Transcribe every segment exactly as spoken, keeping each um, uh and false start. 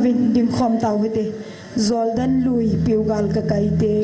Vin dingkhom tau hite. Jordan lui piugal ka kai te.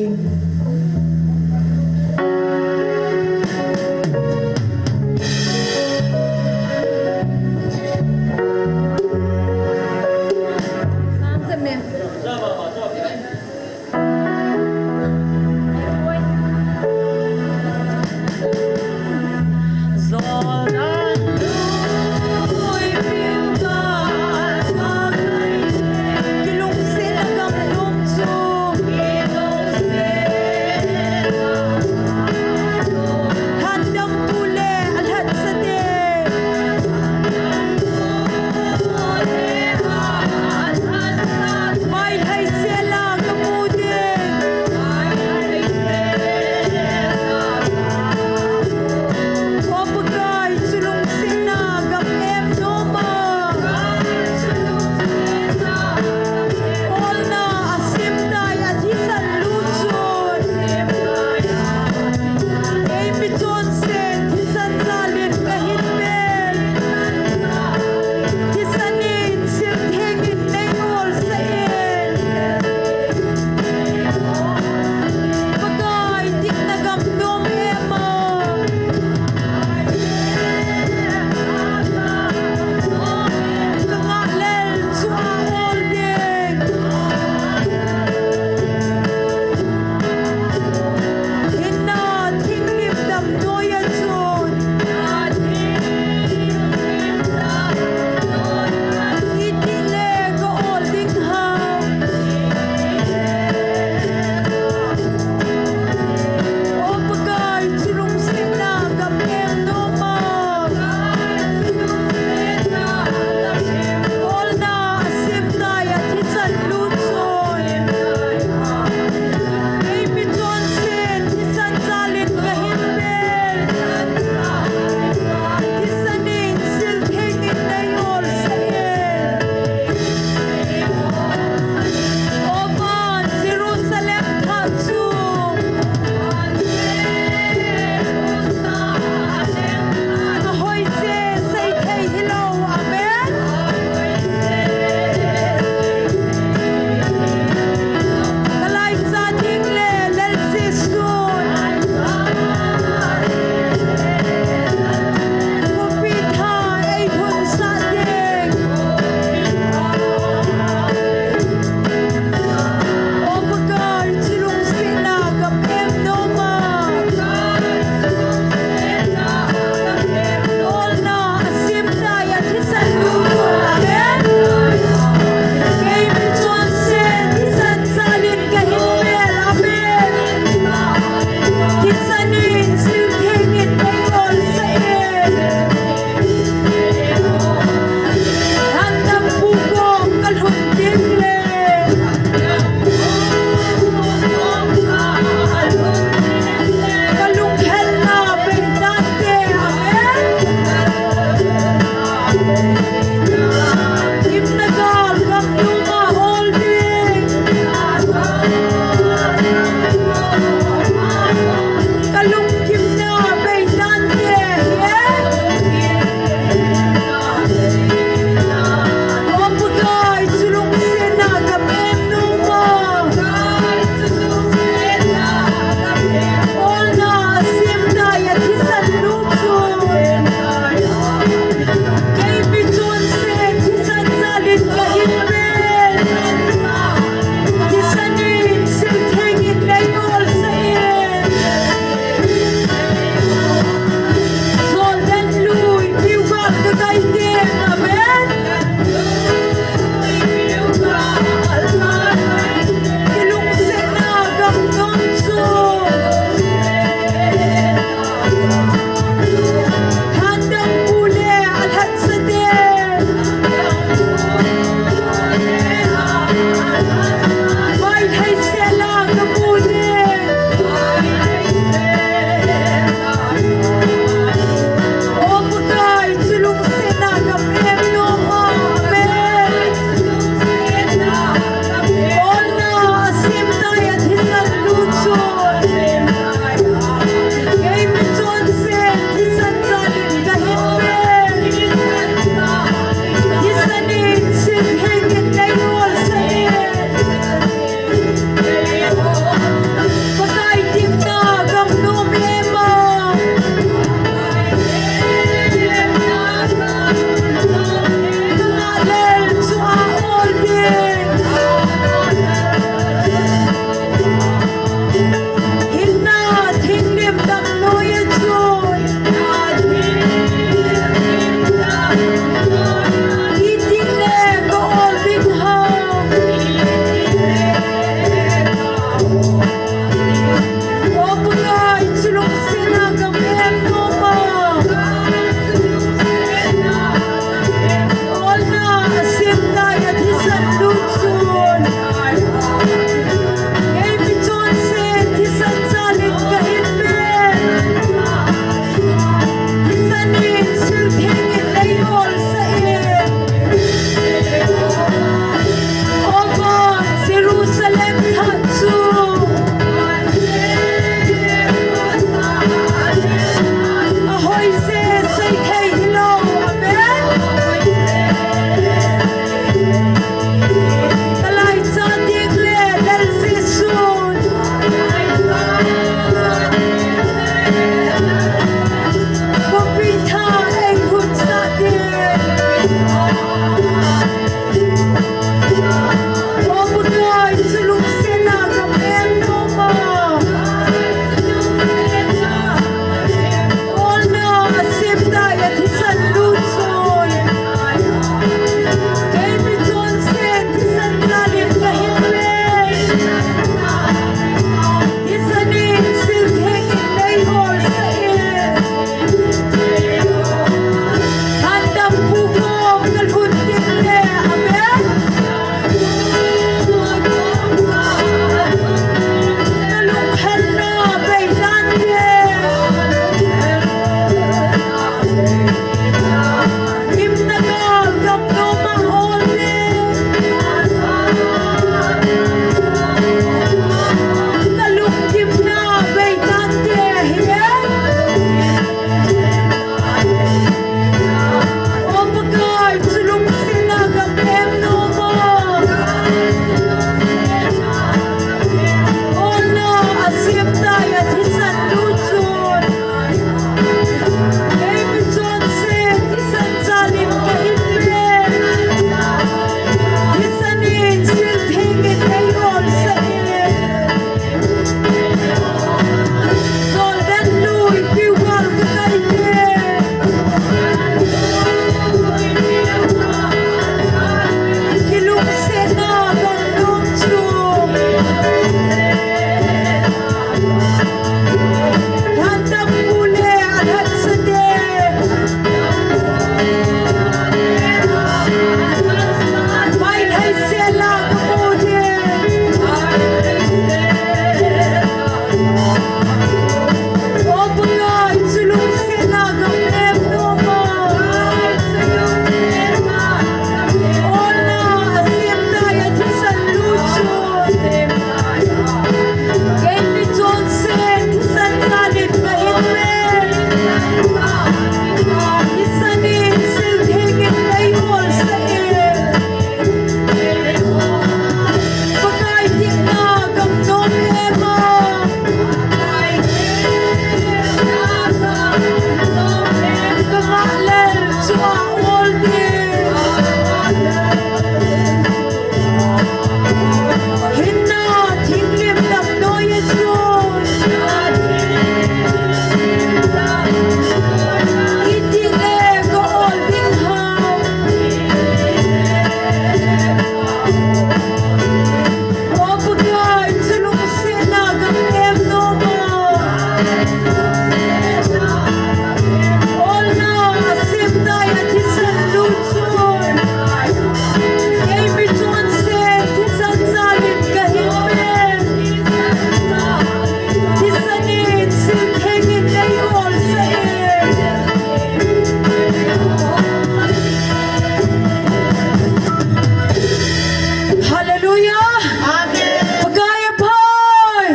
Hallelujah. Amen. Pakai aphai.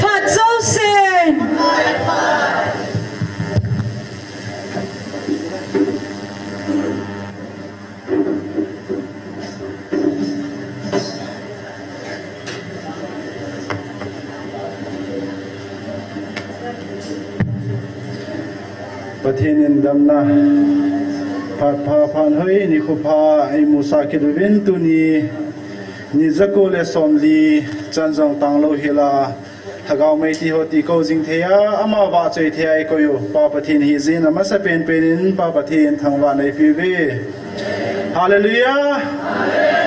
Phat jousen. Pathen in damna phat pha phat hoi nikho pha eimusah kit uvin tuni ni jako le somli chan jong tanglou hela Lhagao mei ti ho ti kou jing thei a, ama vahchoi thei a eikoi u Pa Pathen hijeh in amasapen pen in Pa Pathen thangvahna eipeh uve. Hallelujah.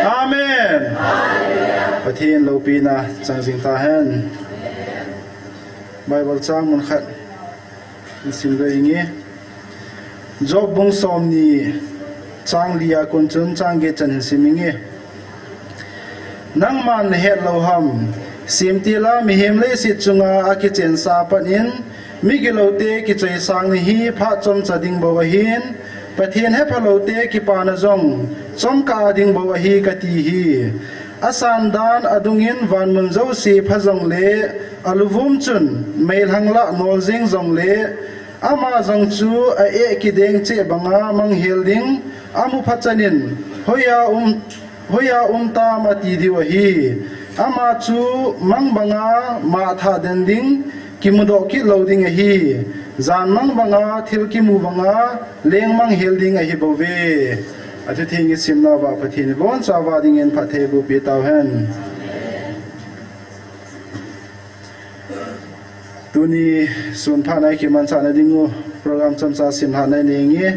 Amen. Pathen loupina chang jing tahen. Bible chang mun khat sim ding inge. Job bung somni chang li a kon chun chang get chan hin sim inge. Nangman nahet lou ham, semtil a mihem leiset chunga akichensah a pat in, migiloute kichoisang ni hi phat chomcha ding bou ahin, Pathen hephalou te kipana jong chomkah a ding bou ahi kati hi. Asan dan adungin vanmun jouse pha jongle, aluvum chun meilhang lah nol jeng jongle, ama jong chu a-eh kideng cheh banga manghel ding, amu phachanin, hoiya um, hoiya um tam ati diu ahi. Ama chu mang banga mah thah den ding, kimudoh kit lou ding ahi. Jan mang banga thil kimu banga leng manghel ding ahi bouve. Athutheng isimna uva Pathen in ibonchauva dingin phatthei boh peh tauhen. Tuni sun phat a ikimanchah na ding u program chomcha simlhah na nei inge.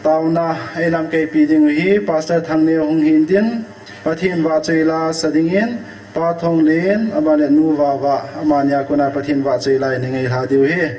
Taona eilamkai pi ding u hi Pastor Thangneo hung hin tin, Pathen vahchoi la sa dingin, Pa Thonglen, aban le Nu Vava, amani a kona Pathen vahchoi la nei ngailha diu ahi.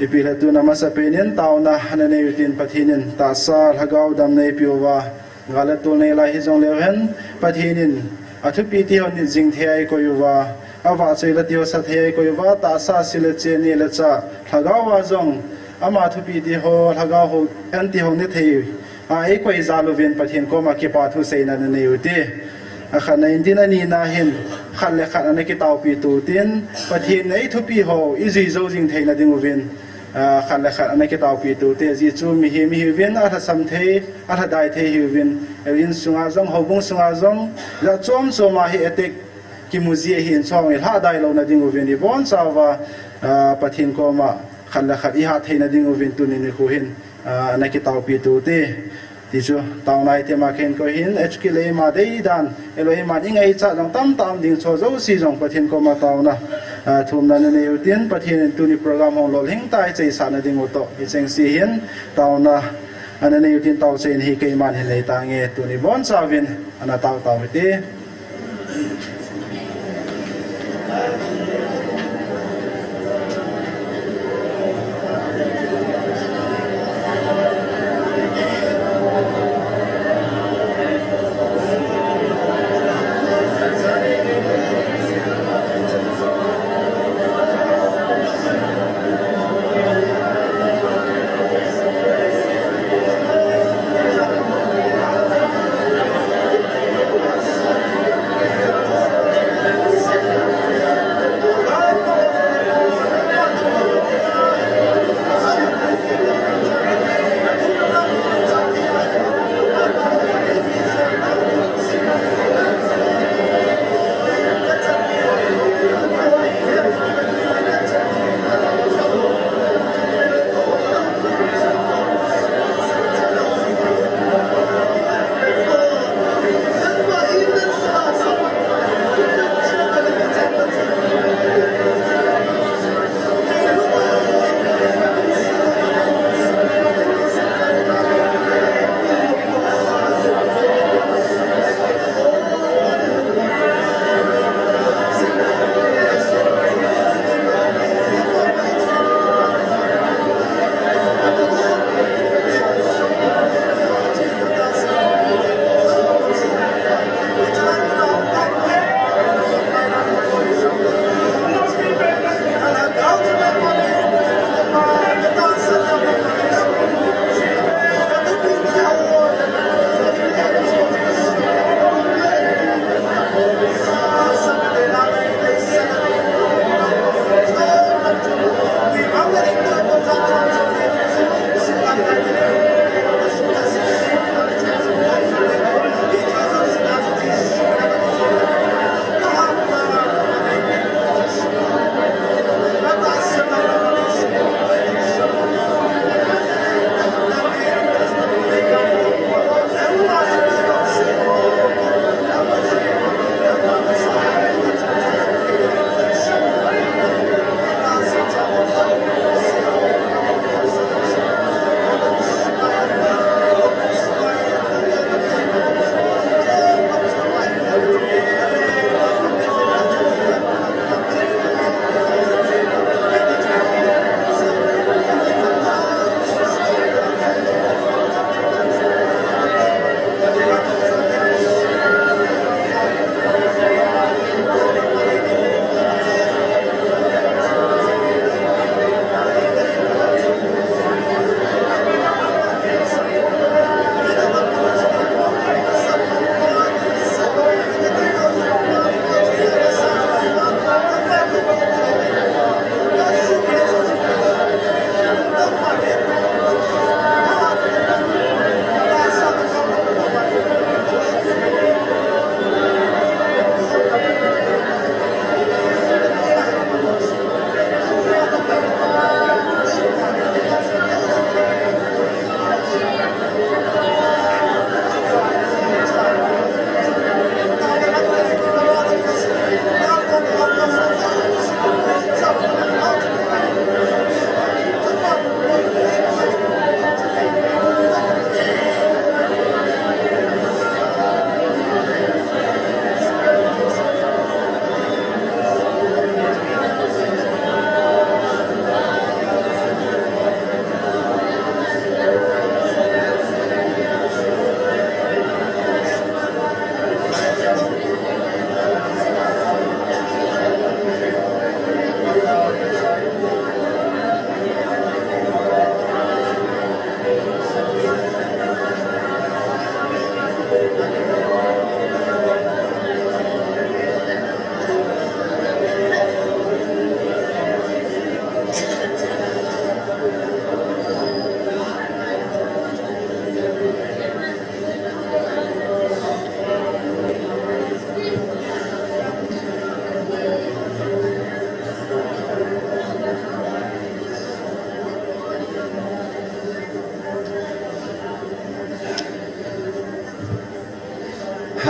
Ipi le tuna amasapen in taona ana nei u tin Pathen in tahsa lhagao damna eipeh uva, gal le tol nei lai hijongleu hen, Pathen in athupi ti ho nit jing thei a eikoi uva, avahchoi la ti ho sa thei a eikoi uva, tahsa sil le chen neh le chah, lhagao a jong ama thupi ti ho, lhagao ho, an ti ho ne thei a eikoi jal uvin Pathen koma kipa thu seina ana nei u te. Akhatna in tin anina hin khat le khat ana kitaopi tu tin Pathen in eithupi ho ijui jou jing theina ding uvin, ah, khat le khat ana kitaopi tu te. Ajeh chu mihem ihiuvin alhasam thei, alhadai thei ihiuvin. Insung a jong, houbung sung a jong, jat chom chom a hi attack kimu ji ahin chong ilhahdai louna ding uvin ibonchauva, ah, Pathen koma khat le khat ihat theina ding uvin tuni nikho hin, ah, ana kitaopi tu te. Ti chu taona item a khen ko hin, H K le ima deidan, elo ima ingaichat jong tamtah um ding chu jouse jong Pathen koma taona, ah, thumna ana nei u tin, Pathen in tuni program hung lolhing tai cheisahna ding u toh, hicheng se hin taona ana nei u tin taochaina hi keiman hin nei tange, tuni bonchauvin ana tao tao hite.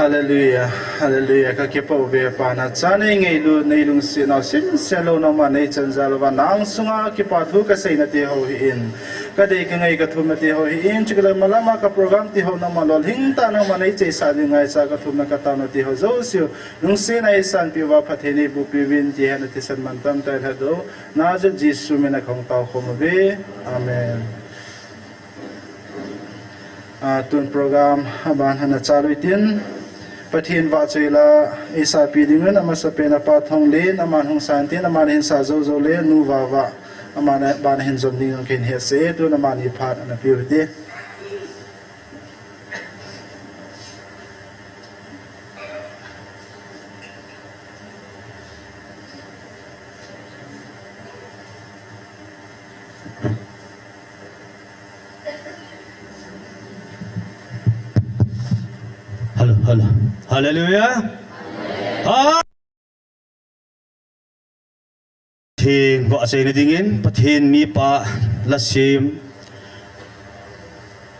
Hallelujah, hallelujah. Ka kipa uve Pa, na cha nei ngailut, nei lungsetnau sinsel lou, nangma nei chan jal uva, nang sunga kipa thu ka seina ti ho hi in, ka dei ka ngai ka thumna ti ho hi in, chukileh malama ka program ti ho nangma lolhing tah nangma nei cheisah ding ngaicha ka thumna ka taona ti ho jouse u, lungsetna ei sanpi uva phatthei nei bohpi uvin ti hi na thisan mantam tah in lhadou, Nazareth Jesu mina ka hung tao khom uve. Amen. Ah, tun program aban hana chalu tin, Pathen vahchoi la ei sapi dingin, amasapen a Pa Thonglen, aman hung san tin, aman hin sa jou jou le, nu Vava, aman ban hin jom ding jong ken hese, tun amani phat ana piu hite. Hello, hello. Hallelujah. Ha! Pathen vahchoina dingin, Pathen mipa la sem,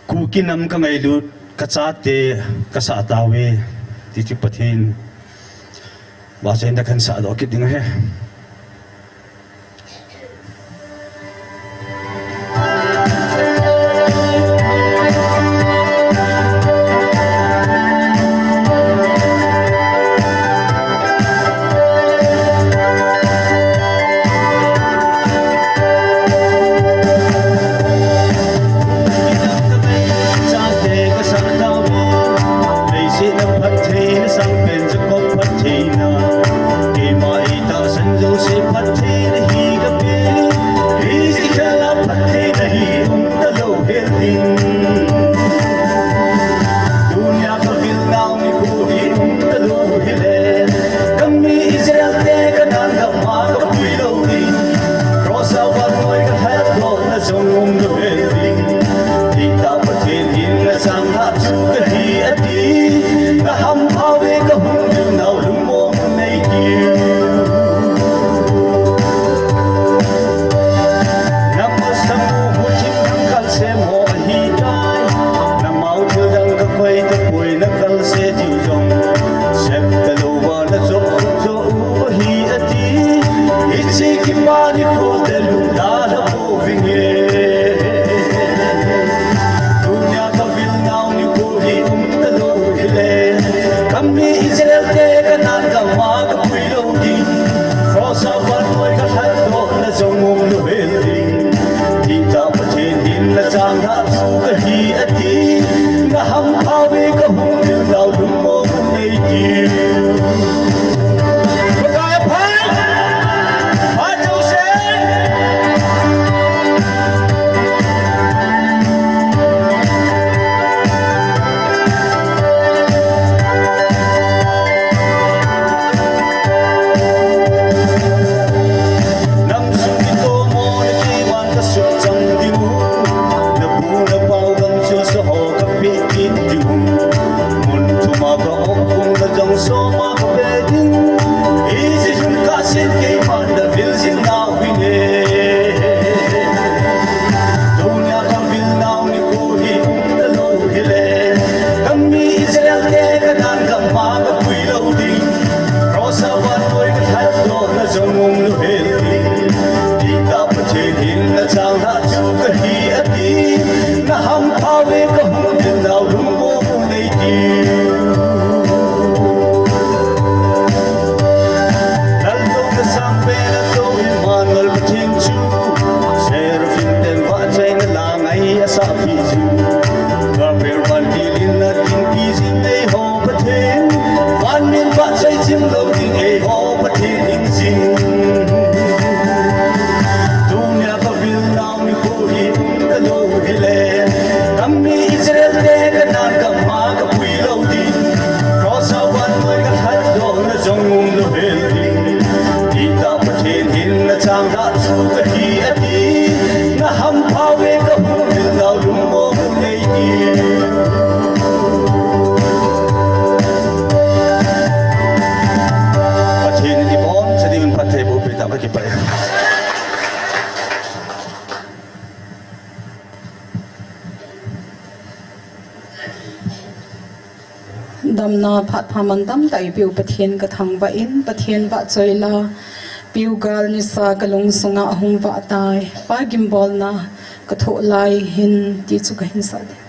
Kuki nam ka ngailut, ka chate ka sah tauve, ti chu Pathen vahchoina kan sah doh kit ding ahi. Tunia ka vil nau nikho hi um talou hile, ka mi Israel te Canaan gam a ka pui lou ding. Cross a vannoi ka lhatdohna jong um lou hel ding. Dihtah Pathen hin na changlhah chu kahi ati. Ka hampha uve ka hung vil nau lungmong nei tiu. Na masang u muthim dang kalsem ho ahitai. Na mao thil dang ka koi tapoi, na kalse diu jong sep talou va na chop khut jo u ahi ati. Hiche kipa nikho te lungdalha pouvinge. Tunia ka vil nau nikho hi um talou hile, ka mi Israel te Canaan gam a ka pui lou ding. Cross a vannoi ka lhatdohna jong um lou hel ding. Dihtah Pathen hin na changlhah chu kahi ati. Na hampha uve ka hung vil nau lungmong nei tiu. Pakai phat, phat jouse. Nam sung kitomo na keiman ka suhchang diu. Na bu na pao gam chilsa ho ka peh kit diu. Mun thum a ka op khum na jong som a ka pe ding. Hiche chun ka sin keiman na vil jing nau hi ne. Tunia ka vil nau nikho hi um talou hile, ka mi Israel te Canaan gam a ka pui lou ding. Cross a vannoi ka lhatdohna jong um lou hel ding. Dihtah Pathen hin na changlhah chu kahi ati. Na hampha uve ka hung vil nau lungmong nei tiu. Lal toh na sangpen a toh Emmanuel Pathen chu, Seraphim ten vahchoina langa asahpi jing. Gabriel vantil in a dinpi jing eiho Pathen, van min vahchoi chim lou ding eiho Pathen hing jing. Tunia ka vil nau nikho hi um ka damna phat pha mantam tah eipeu Pathen kathangvah in, Pathen vahchoi la, peugal nisa kalungsunga ahung vah tai, Pa gimbolna kathoh lai hin ti chu kahin sah ding.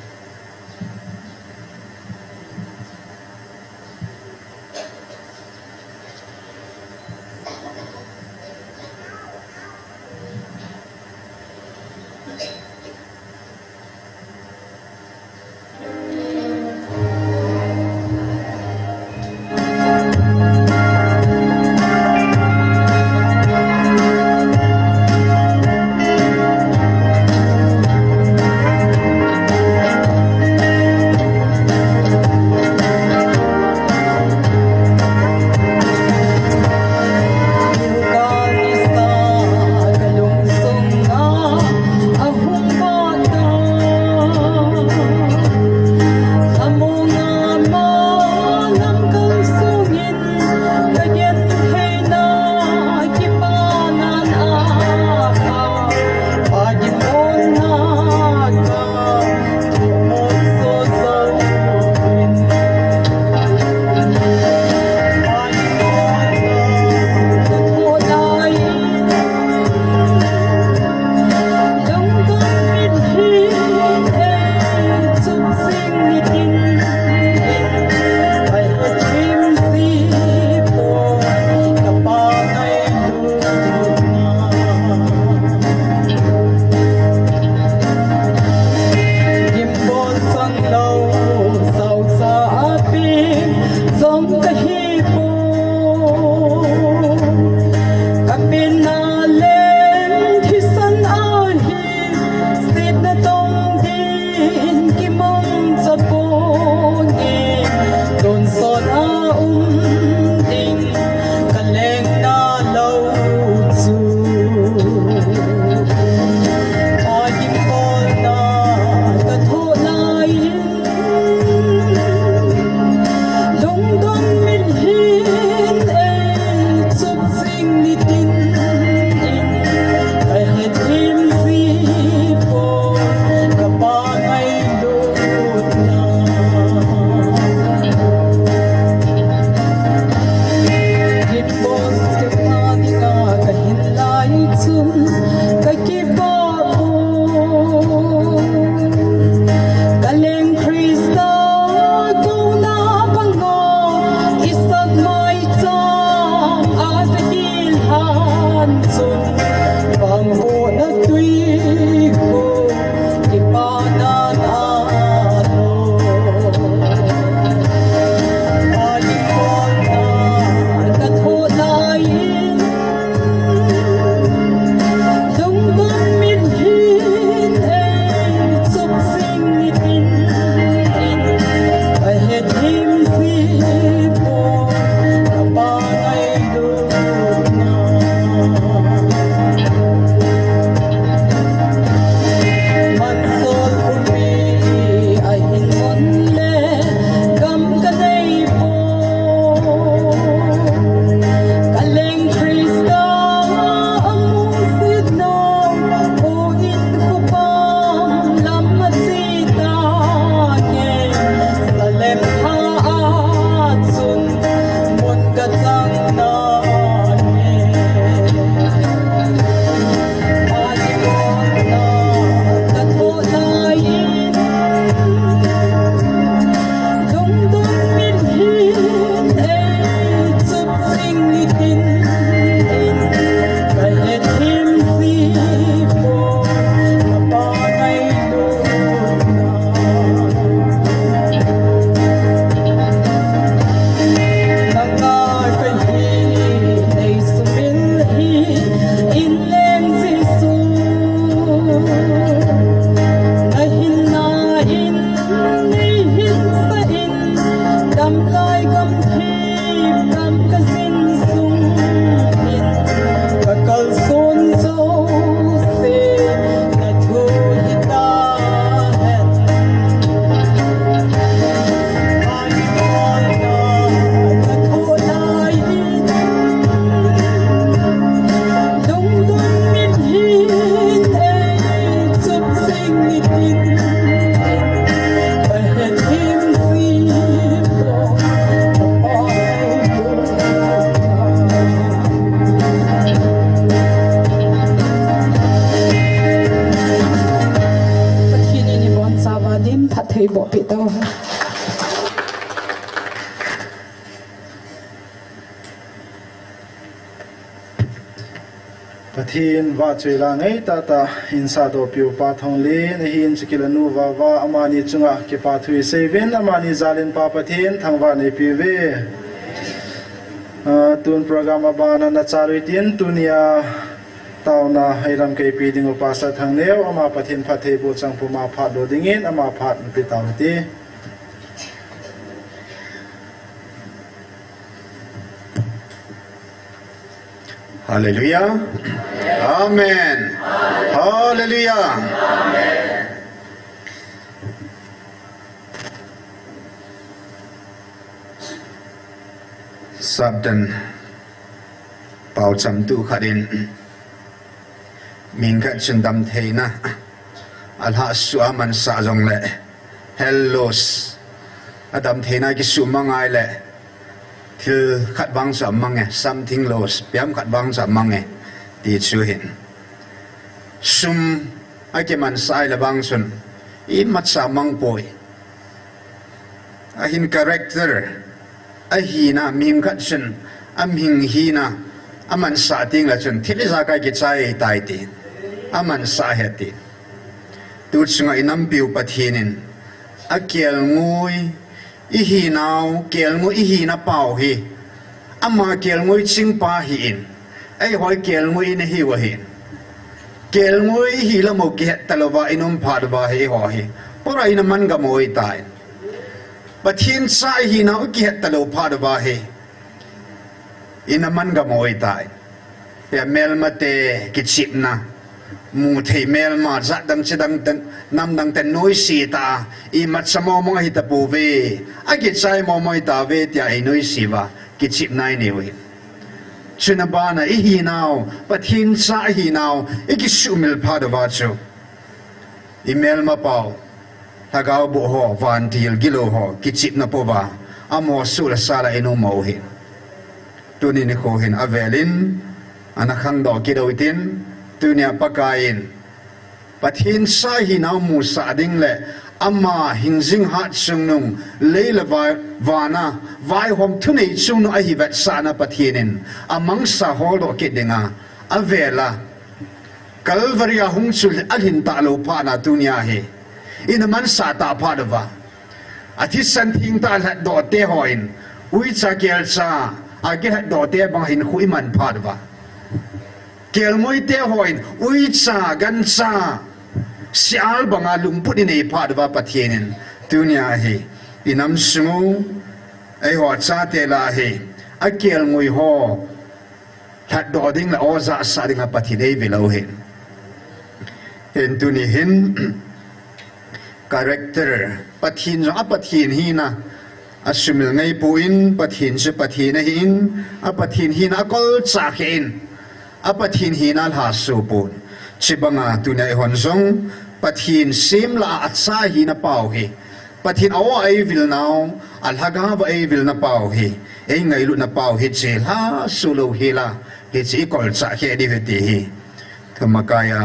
Pathen vahchoi la ngai tah tah in sahdoh piu Pa Thonglen ahin, chukit le nu Vava, amani chunga kipathu isei uvin, amani jalin Pa Pathen thangvah neipiu ve. Ah, tun program abana nachal uvin tin, tunia taona eilamkai pi ding u Pastor Thangneo, ama Pathen phattheiboh chang puma phat lo dingin, ama phat pe tau hite. Hallelujah. Amen. Hallelujah. Sapdan pao cham tu khat in, mihing khat chun damtheina alhahsuh a amansah jongle, health loss, adamtheina kisuhmang a ahile, thil khat vang chu amang e, something loss, piam khat vang chu amang e, ti chu ahin. Sum akimansah a ahile vang chun imacha amang poi. Ahin character, ahina, mihing khat chun amihing hina amansah teng le chun thil ijakai kichai tai ti, amansah ahi ti. Tu chunga inampiu Pathen in akelngoi, ihinau kelngoi, ihina pao hi ama kelngoi chingpa ahin, eiho kelngoi inahiu ahin. Kelngoi ihi lam u kihet talouva inom phat uva hi eiho hi pura ina man gam u ahitai. Pathen cha ihinau ikihet talou phat uva hi ina man gam u ahitai. Hia melmate kichepna, muthei melma, jat dang chidang ten, nam dang ten noise tah a, imacha mong mong ahi tapouve, akichai mong mong ahitauve tia einoise uva kichepna inei u ahi. Chuna bana ihinau, Pathen cha ihinau ikisuhmil phat uva chu, imelma pao, lhagao boh ho, vantil gilou ho kichepna pouva, amaho suh le sal a inom u ahi. Tuni nikho hin avelin ana khangdoh kit u hitin, tunia Pakai in Pathen cha ihinau musah ding le ama hingjing hatchungnung, lei le vai, vana vaihom thunei chungnung ahi vetsahna Pathen in amangcha holdoh kit dinga avela Calvary a hung chu alhin talou phatna tunia hi ina mansah tah phat uva, athisan thengtah lhatdoh te hon uicha kelcha akilhatdoh te banga hinkho iman phat uva, kelngoi te hon uicha gancha sial banga lungput inei phat uva Pathen in tunia hi inam sung u, eiho chate lah a hi akelngoi ho lhatdoh ding le o jahsah dinga Pathen eivil u ahi. Hin tuni hin character, Pathen jong a Pathen hina asumil ngai poi, Pathen chu Pathen ahin, a Pathen hina akolchah khen, a Pathen hina alhaso pon. Chubanga tunia eihon jong Pathen sem lah a acha hina pao hi, Pathen a o a eivilnau, a lhagao a eivilna pao hi, eingailutna pao hi, hiche lhaso lou hela, hiche ikolchah khe diu ahi ti hi thumakai a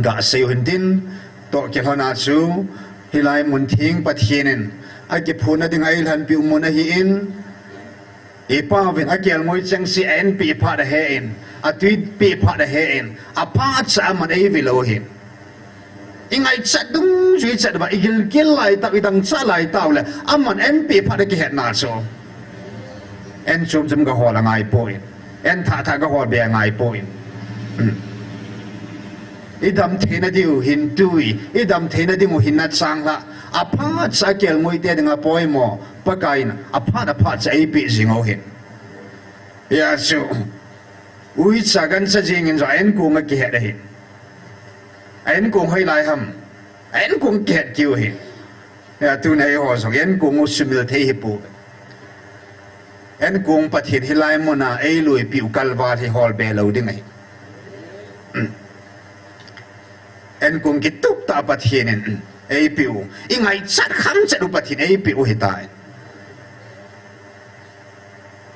gasei u hintin, toh kilhona chu hilai mun theng Pathen in akiphonna dinga eilhenpiu mun ahin, ipauvin akelngoi chengse a-enpeh phat ahen, atuipeh phat ahen, aphat cha aman eivil u ahin. Ingaichat dungjui chat uva, igilkel laitah u, idangchah laitah u le aman enpeh phat akihetna chu, en chom chom gahol angaipoi, en thah thah gahol be angaipoi. Idam theina diu hin tui, idam theina dingu hin nachanglhah, aphat cha akelngoi te dinga poimo Pakai in aphat aphat cha eipeh jing u ahin. Hijeh chun uicha gancha jengin jong a-enkong akihet ahi. A-enkong hoilai ham? A-enkong kihet kit u ahi. Hijeh chun tunia eiho jong enkong u sumil thei hipouve. Enkong Pathen hilai muna eiloipeh u kalval hi holbe lou ding ahi. Enkong kitup tah Pathen in eipeh u, ingaichat kham chet u Pathen eipeh u ahitai.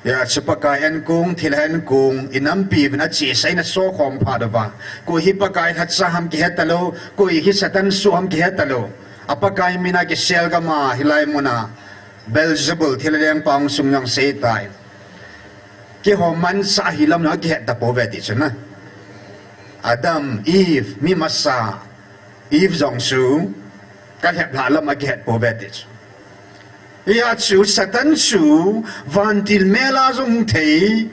Hijeh chun Pakai enkong, thilha enkong, inampiuvin achesa in asokhom phat uva, koi hi Pakai lhacha ham kihetalou, koi hi Satan soh ham kihetalou, A Pakai mina kisel gam a hilai muna Beelzebul thilha lengpa hung sung jong sei tai. Keiho mansa hilam jong akihet tapouve ti chu na. Adam, Eve, mi masa, Eve jong chu kalhep lhah lam akihet pouve ti chu. Hia chu Satan chu vantil mel a jong hung thei,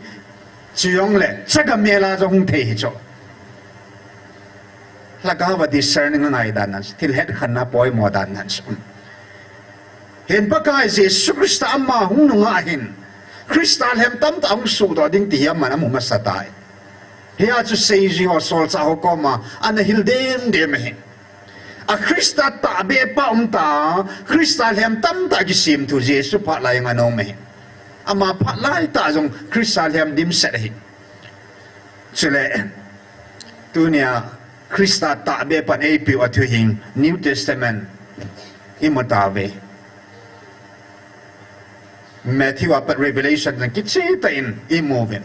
chujongle chaga mel a jong hung thei hi chu. Lhagao va discerning angai dan nan, thil hetkhenna poimo dan nan chu. Hin Pakai Jesu Christa ama hung nunga hin Christa lhem tamtah hung sohdoh ding ti hi aman amu masa tai. Hia chu seijui ho solchah ho koma ana hil dem dem ahi. A Christa tahbeh pa um ta, Christa lhem tamtah kisemthu Jesu phat lai a ana um ahi. Ama phat lai tah jong Christa lhem dimset ahi. Chule, tunia Christa tahbeh pan eipeh u a thuhing New Testament imu tauve. Matthew a pat Revelation jong kicheh tah in imu uvin.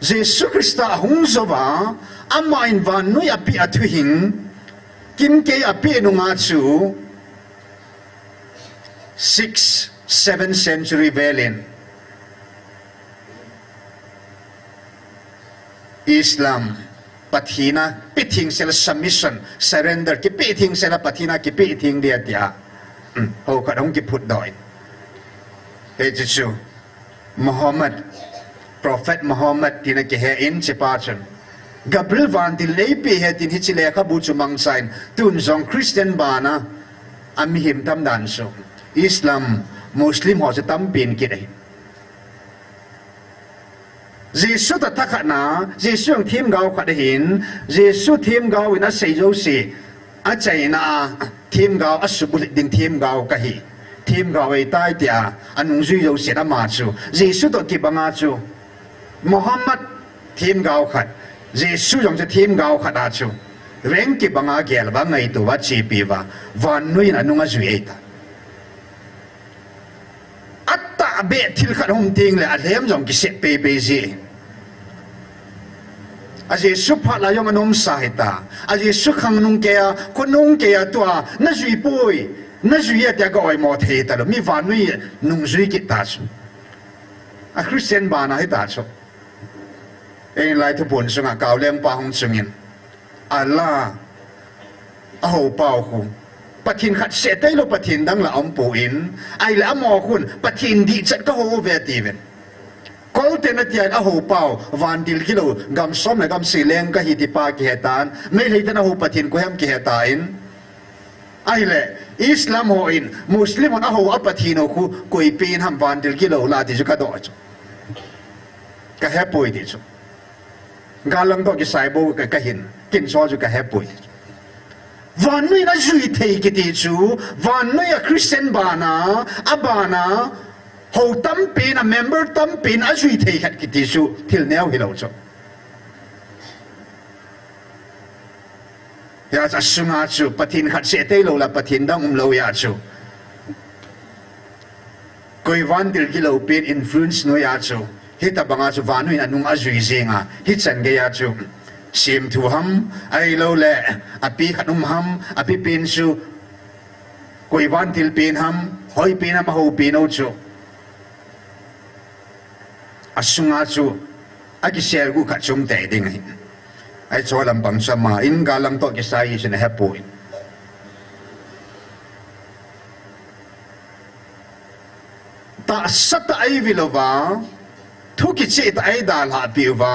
Jesu Christa ahung jouva, aman vannoi apeh a thuhing, kimkei apeh nunga chu, six, seven century vel in Islam, Pathen a pe thengsel a submission, surrender, kipe thengsel a Pathen a kipe theng dia tia, um, hou khat hung kiphutdoh in. Hiche chu Muhammad, Prophet Muhammad tina kihe in, hichepa chun Gabriel vantil eipeh ahi tin hiche lekhabu chu mangchan, tun jong Christian bana, amihem tam dan chu, Islam, Muslim ho chu tampen kit ahi. Jesu toh thakhatna, Jesu jong themgao khat ahin, Jesu themgao in asei jouse, achaina a, themgao asubulhit ding themgao kahi, themgao ahitai tia anungjui jousen ama chu Jesu toh kibanga chu Muhammad themgao khat, Jesu jong chu themgao khat a chu rank kibanga gel uva, ngaito uva, chepi uva, vannoi in anung ajui ahitai. Atahbeh thil khat hung um tengle alhem jong kisep peipei ji. A Jesu phat lai jong ana umsa hita. A Jesu khangnung keiya, khonung keiya tua najui poi, najui e tia ga oimo thei talou. Mi vannoi nungjui kit ta chu, a Christian bana hita chu. Eilai thupun sunga Kaolengpa hung chungin, Allah, ahou pau khu Pathen khat seh tailou Pathen dang la aumpoi, ahile amaho khun Pathen dihchet kahou uve atiuvin. Kolten atia, ahou pau vantil gilou, gam som le gam seh leng kahi tipa kihetan, Meitei ten ahou Pathen koi ham kihetan, ahile Islam hon, Muslim hon ahou a Pathen hou khu koi pen ham, vantil gilou la ti chu kadoh chu, kahepoi ti chu. Gallang toh kisai bou ka, kahin, kin so chu kahepoi. Vannoi in ajui thei kiti chu, vannoi a Christian bana, abana, hou tampen, a member tampen ajui thei khat kiti chu thil neo hilou chu. Hia chu asunga chu Pathen khat seh tailou la Pathen dang umlou hia chu, koi vantil gilou pen influence noiya chu, hitobanga chu vannoi in anung ajui jinga, hichan geiya chu semthu ham, ahiloule api khat um ham, api pen chu koi vantil pen ham, hoi pen ham, ahou pen u chu, asunga chu akiselguh khat chu um tei ding ahi. Ahi chu lampang chu ama in gallang toh kisai hi chun ahepoi. Tahsa tah eivilouva, thu kichehtah eidalhahpeh uva,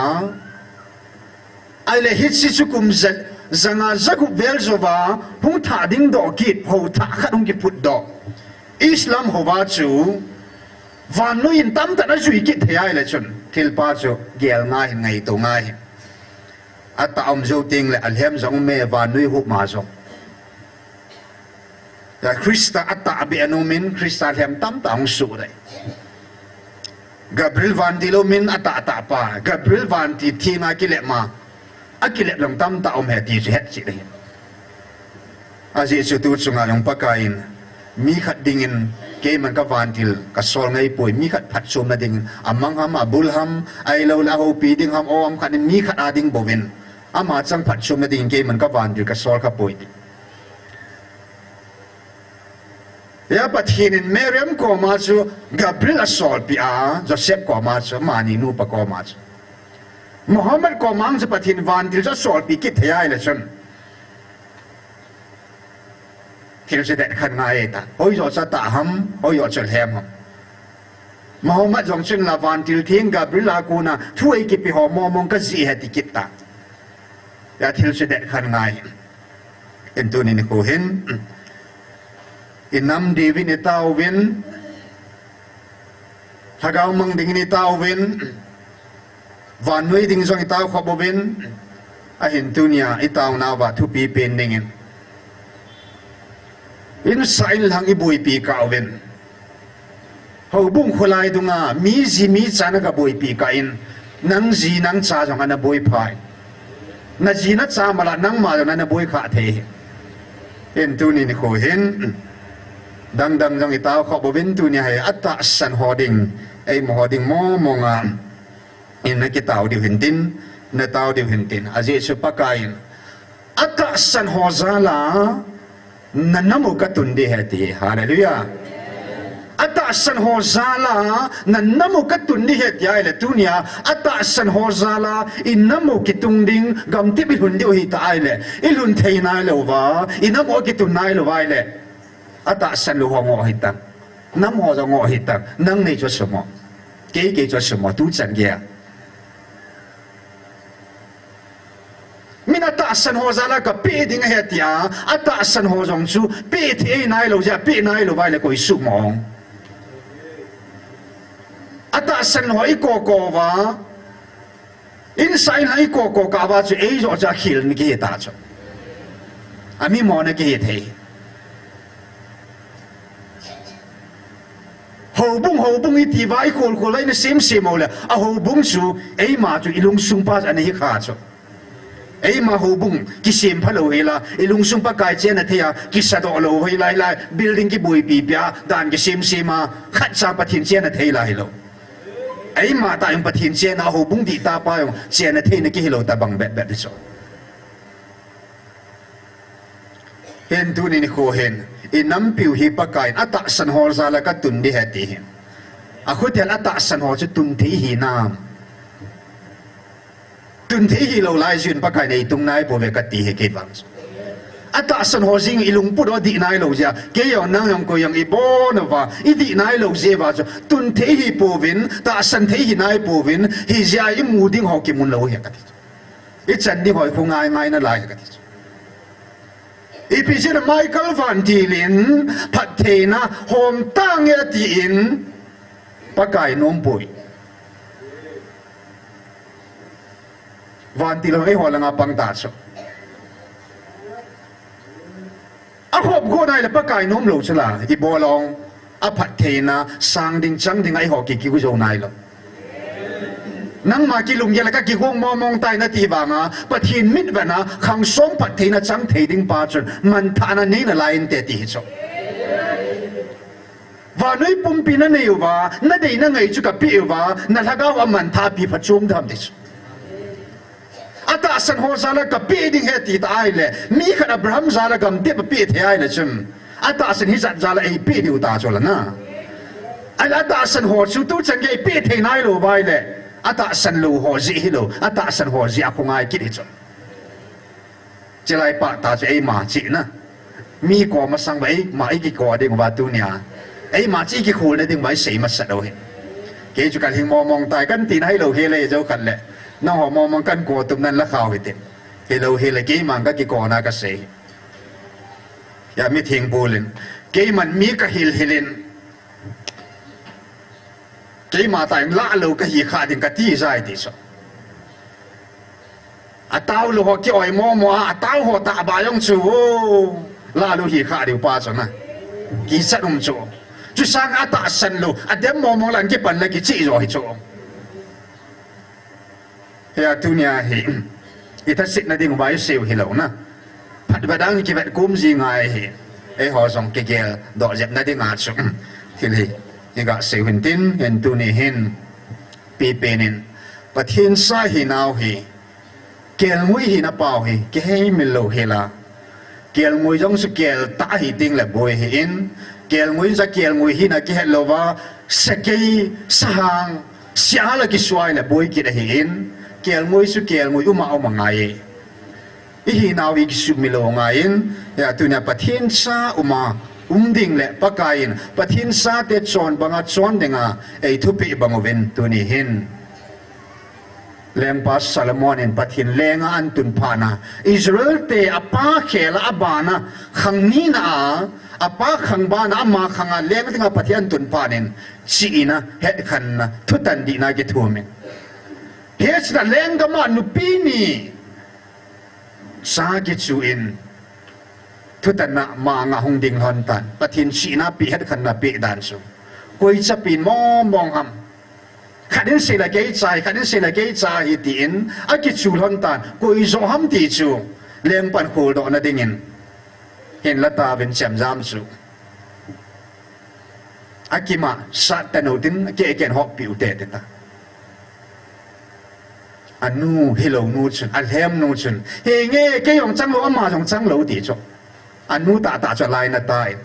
ahile hiche chu kum ja, janga jagup vel jouva hung thah dingdoh kit hou thah khat hung kiphutdoh Islam houva chu vannoi in tamtah in ajui kit thei ahile chun thilpa chu gel ngai hin, ngaito ngai hin. Atah um jou tengle alhem jong ume, vannoi hop ma jong. Christa atahbeh ana umin, Christa lhem tamtah hung soh dei. Gabriel vantil aumin atahtah pa, Gabriel vantil theng a kilep ma, akilep jong tamtah um ahi ti chu hetchet ahi. Ajeh chu tu chunga jong Pakai in, mi khat dingin keiman kavantil kasol ngaipoi, mi khat phatchomna dingin, amang ham, abul ham, ahiloule ahoupi ding ham, o, ham khat in mi khat a ding bouvin, ama chang phatchomna dingin keiman kavantil kasol khapoi ti. Hia Pathen in Mariam koma chu Gabriel asolpeh a, Joseph koma chu, amani nupa koma chu. Mohammed koma chu Pathen vantil chu asolpeh kit thei ahile chun. Thil chu det khat ngai ta. Hoijo chu atah ham, hoijo chu alhem ham. Mohammed jong chun la vantil theng Gabriel a kona thu eikipeh ho mong mong kajih e ti kit ta. Hia thil chu det khat ngai. Hin tuni nikho hin, inam diuvin itaovin, lhagao mang dingin itaovin, vannoi ding jong itao khop uvin, ahin tunia itaonauva thupi pen dingin, insah inlhang iboipi kah uvin. Houbung kholai dunga mi ji mi cha nagaboipi kah in, nang ji nang cha jong ana boipha in. Naji nacha mala nangma jong nana boikhah thei hi. Hin tuni nikho hin, dangdang jong itao khop uvin tunia hi atahsan ho ding, eima ho ding mong monga, in nakitao diu hintin, natao diu hintin. Ajeh chu Pakaiyin atahsan ho jal a nanam u katun ding ahi ati. Hallelujah. Atahsan ho jal a nanam u katun ding ahi ati ahile tunia, atahsan ho jal a inam u kitung ding, gamtep ilhun diu ahitah ahile, ilhun thei nailouva, inam u kitun nailouva ahile, atahsan lou ho ngoh hitan. Nam ho jong ngoh hitan. Nang nei chu asumo. Kei kei chu asumo. Tuchan geiya min atahsan ho jal a kapeh ding ahi atia, atahsan ho jong chu peh thei nailou jeh a peh nailouva ahile koi suhmo. Atahsan ho ikoh koh uva, insah inlhang ikoh koh kah uva chu eijoh chu akhel na kihi ta chu. Amimo na kihi thei. Houbung, houbung itiuva ikhol khol uva ina sem sem uleh, ahoubung chu eima chu ilungsung pa ana hikha chu. Eima houbung kisem phalou hila, ilungsung Pakai chenna thei a kisadoh lou hila, hila building kiboipi pia, dan kisem sem a, khatcha Pathen chenna thei la hilou. Eima tah jong Pathen chenna, houbung dihtah pa jong chenna theina kihilou tobang bep bep hi chu. Hin tuni nikho hin, inampiu hi Pakaiyin atahsan ho jal a katun ding ahi ati hin, akhotel atahsan ho chu tun thei hinam? Tun thei hilou lai jeh in Pakaiyin eitung naipouve kati hi kei vang chu. Atahsan ho jeng ilungput u adih nailou jeh a, kei jong nang jong koi jong ibon uva idih nailou jeh uva chu tun thei hipouvin, tahsan thei hinaipouvin, hijeh a imu ding ho kimun lou ahi kati chu. Ichan ding ho khu ngai ngai nalai ahi kati chu. Ipi jeh a Michael vantil in phattheina hom tange atin, Pakai nompoi. Vantil ho eiho langa pang ta chu. Ahop got nai le Pakai nom lou chu la, ibol ong, aphattheina sang ding chang ding a eiho ki, kigo jou nailou. Nangma kilunggel a kakigong mong mong tai nati vanga, Pathen mitvet a khang som phattheina chang thei ding pa chun manthahna nei nalai inte ti hi chu. Vannoi pumpi nanei uva, nadei nangai chu kapeh uva, nalhagao a manthahpi phachom dam ti chu. Atahsan ho jal a kapeh ding ahi ti ta ahile, mi khat Abraham jal a gamtep apeh thei ahile chun, atahsan hijat jal a eipeh diu ta chu la na. Ahile atahsan ho chu tuchan gei eipeh thei nailou uva ahile, atahsan lou ho jeh hilou, atahsan ho jeh a khu ngai kit hi chu. Chulai pah ta chu eima chihna. Mi kom masang uva eima ikiko ding uva tunia, eima chu ikikhol na ding uva isei masat u hi. Kei chu kalhing mong mong tai, kantina hilou hile jou khat le, nangho mong mong kanko tum nan la khau hite. Hilou hile keiman kakikona kasei hi. Hia mitheng bulin, keiman mi kahil hilin, keima tah in lah lou kahi kha ding kati jai ti chu. Atao lou ho ki-oi momo a, atao ho tahbeh jong chu, lah lou hi kha diu pa chu na, kichat um chu. Chusang atahsan lou, adem momo lan kipan la kichih jo hi chu. Hia tunia hi, ithasetna ding uva iseiu hilou na, phat ve dang kivet kom ji ngai hi. Eiho jong kigel doh jep na dinga chu, thil hi iga seiu hintin, hin tuni hin, pipen in, Pathen cha hinau hi, kelngoi hina pau hi kiheimil lou hila, kelngoi jong chu kel tah ahi tengle boi ahin, Kelngoi ja kelngoi hina kihet louva, sakei, sahang, sial a kisuai le boi kit ahin, kelngoi chu kelngoi uma uma ngai. Ihinau hi kisumil lou ngaiyin, hia tunia Pathen cha uma um ding le Pakaiyin Pathen chate chon banga chon dinga eithupeh bang uvin tuni hin. Lengpa Solomon in Pathen lenga ahin tun phatna, Israel te apa khela abana khang nina a, apa khang bana ama khanga leng dinga Pathen ahin tun phatnin, chihna, hetkhenna, thutan dihna kithumin. Hichea lenggama nupi ni cha kichu in, thutanna manga hung ding lhon tan. Pathen chihna pe, hetkhenna pe dan chu, koi chapin mong mong ham. Khat in seile kei cha hi, khat in seile kei cha hi tin akichu lhon tan, koi joh ham ti chu lengpan kholdohna dingin. Hinla tauvin chemjam chu akima sat tanu tin, kei ken hoppi ute tita. Anu hilou nu chun, alhem nu chun, henge, kei jong changlou, ama jong changlou ti chu. Anu tahtah chu alainat tai.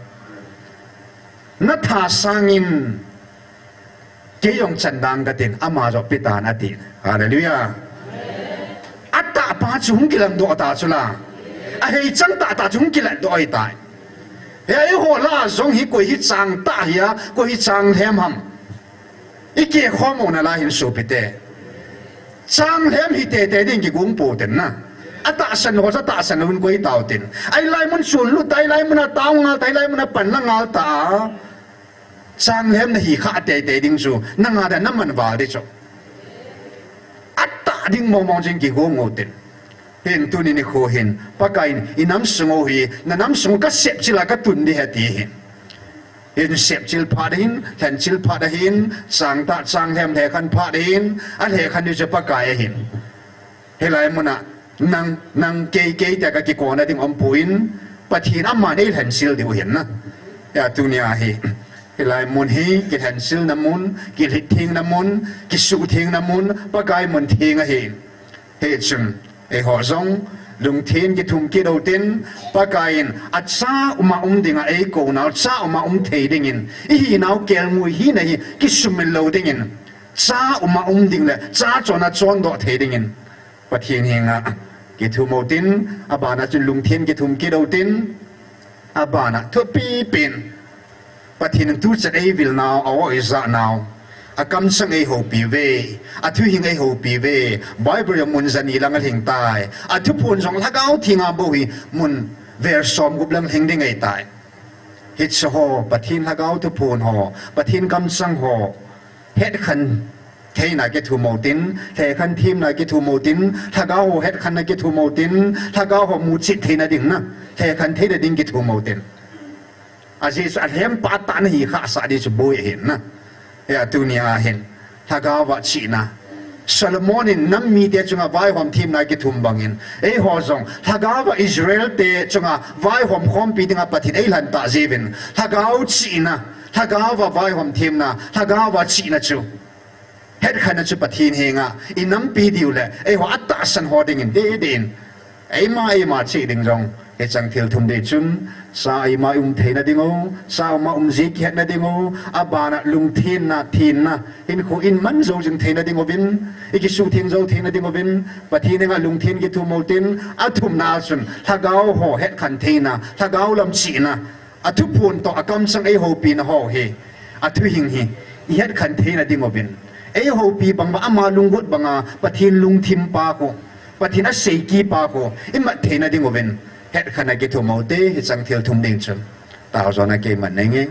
Natha sangin, kei jong chan dang katin, ama joh petan ati. Hallelujah. Atahpa chu hung kilangdoh ta chu la. Ahei chang tahtah chu hung kilangdoh ahitai. Hia eiho lah a jong hi koi hi chang tah hia, koi hi chang lhem ham. Ikeh khom u nalai hin sopite. Chang lhem hi teitei ding kigong pou tin na. Atahsan ho chu atahsan louvin koi tau tin. Ahilai mun chun lut ta, ahilai mun a tao ngal ta, ahilai mun a panla ngal ta. Chang lhem nahi khah teitei ding chu, nanga dia naman val ding chu. Atah ding mong mong jing kigong u tin. Hin tuni nikho hin, Pakaiyin, inam sung u hi, nanam sung u kasep chila katun ding ahi ti hin. Hin sepchil phat ahin, lhenchil phat ahin, chang tah chang lhem lhekhen phat ahin, alhekhen ding chu Pakai ahin. Hilai muna, nang, nang kei, kei tia kakikona ding umpon, Pathen aman eilhenchil diu ahin na. Hia tunia hi, hilai mun hi, kilhenchilna mun, kilhitthengna mun, kisuhthengna mun, Pakai mun theng ahi. Hichun, eiho jong, lungthim kithum kit u tin, Pakaiyin, acha uma um dinga eikou nau, cha uma um thei dingin, ihinau kelngoi hina hi, kisumil lou dingin, cha uma um ding le, cha chona chondoh thei dingin, Pathen henga kithum u tin, abana chun lungthim kithum kit u tin, abana thupi pen, Pathen in tuchan eivil nau, a-o eija nau, akamchang eihoupi uve, athuhing eihoupi uve, Bible jong mun jani lang alhing tai, athuphon jong Lhagao Thenga bou hi mun vel somgup lang lhing ding ahitai. Hiche ho, Pathen Lhagao thuphon ho, Pathen kamchang ho, hetkhen theina kithum u tin, lhekhen themna kithum u tin, Lhagao ho hetkhenna kithum u tin, Lhagao ho muchet theina ding na, lhekhen theina ding kithum u tin. Ajeh chu alhempa tah nahi khah sah ding chu boi ahin na. Hia tunia hin, Lhagao a chihna. Solomon in nam mite chunga vaihom themna kithum bangin, eiho jong, Lhagao a Israel te chunga vaihom khompi dinga Pathen eilhen tah jiuvin, Lhagao chihna, Lhagao a vaihom themna, Lhagao a chihna chu, hetkhenna chu Pathen henga inampi diu le, eiho atahsan ho dingin, dei, dei in, eima, eima cheh ding jong, hicheng thil thum ding chun, cha eima um theina ding u, cha uma um ji kihetna ding u, abana lungthimna, thimna, hinkho in man jou jing theina ding uvin, ikisuhtheng jou theina ding uvin, Pathen henga lungthim kithum u tin, athumna chun, Lhagao ho hetkhen theina, Lhagao lam chihna, athuphon toh akamchang eihoupina ho hi, athuhing hi, ihetkhen theina ding uvin. Eihoupi bang uva ama lunggot banga, Pathen lungthim pa khu, Pathen asei kit pa khu, imat theina ding uvin. Hetkhenna kithum u te, hicheng thil thum ding chun. Tao jona keiman neinge.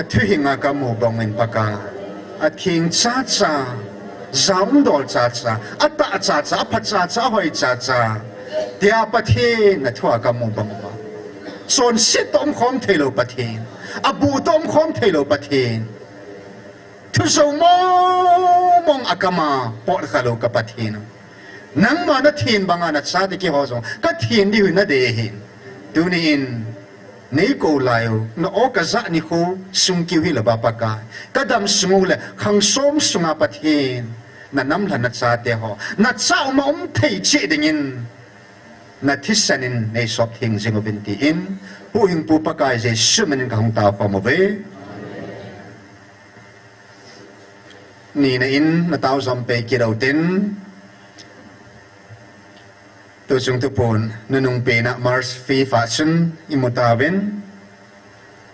Athuhing a kamu bang in Pakai, atheng chacha, jaumdol chacha, atah chacha, apha chacha, ahoi chacha, tia Pathen nathu a kamu bang uva, chonset toh umkhom theilou Pathen, abu toh umkhom theilou Pathen, thu jou mong mong a kama potkhalou ka Pathen, nangma nathen banga nachate keiho jong kathen diu nadei ahin. Tuni in neikou lai u, na-o kajah nikho sung kiu hilouva Pakai, kadam sung u le khangsom sunga Pathen, nanamlhen nachateho nachah uma um thei cheh dingin nathisan in neisop theng jing uvin tin, Huhhingpu Pakai Jesu min in kahung taokhom uve. Nina in natao jom pei kit utin, tuchung thupon nunung pena March fifth a chun imu tauvin,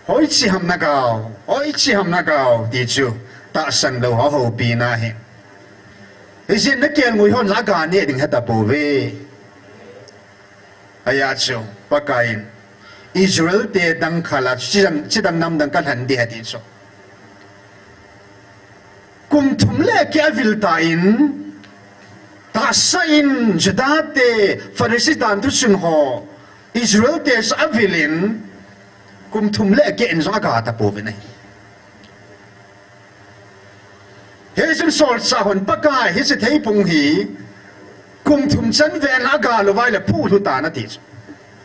hoiche ham nagao, hoiche ham nagao ti chu tahsan lou ho houpina ahi. Hijeh in nakelngoi hon aga neh ding hetapouve. Ajeh chu Pakai in Israel te dangkhal a chidang, chidang namdang kalhen ding ahi ti chu, kum thum le keh avil tan, tahsa in Juda te, Pharisee danthu chun ho, Israel te chu avil in, kum thum le keh in jong aga tapouvin ahi. Hichun solchah hon, Pakai, hiche theipung hi kum thum chan ven aga lou vai le phuh lhu tan ati chu,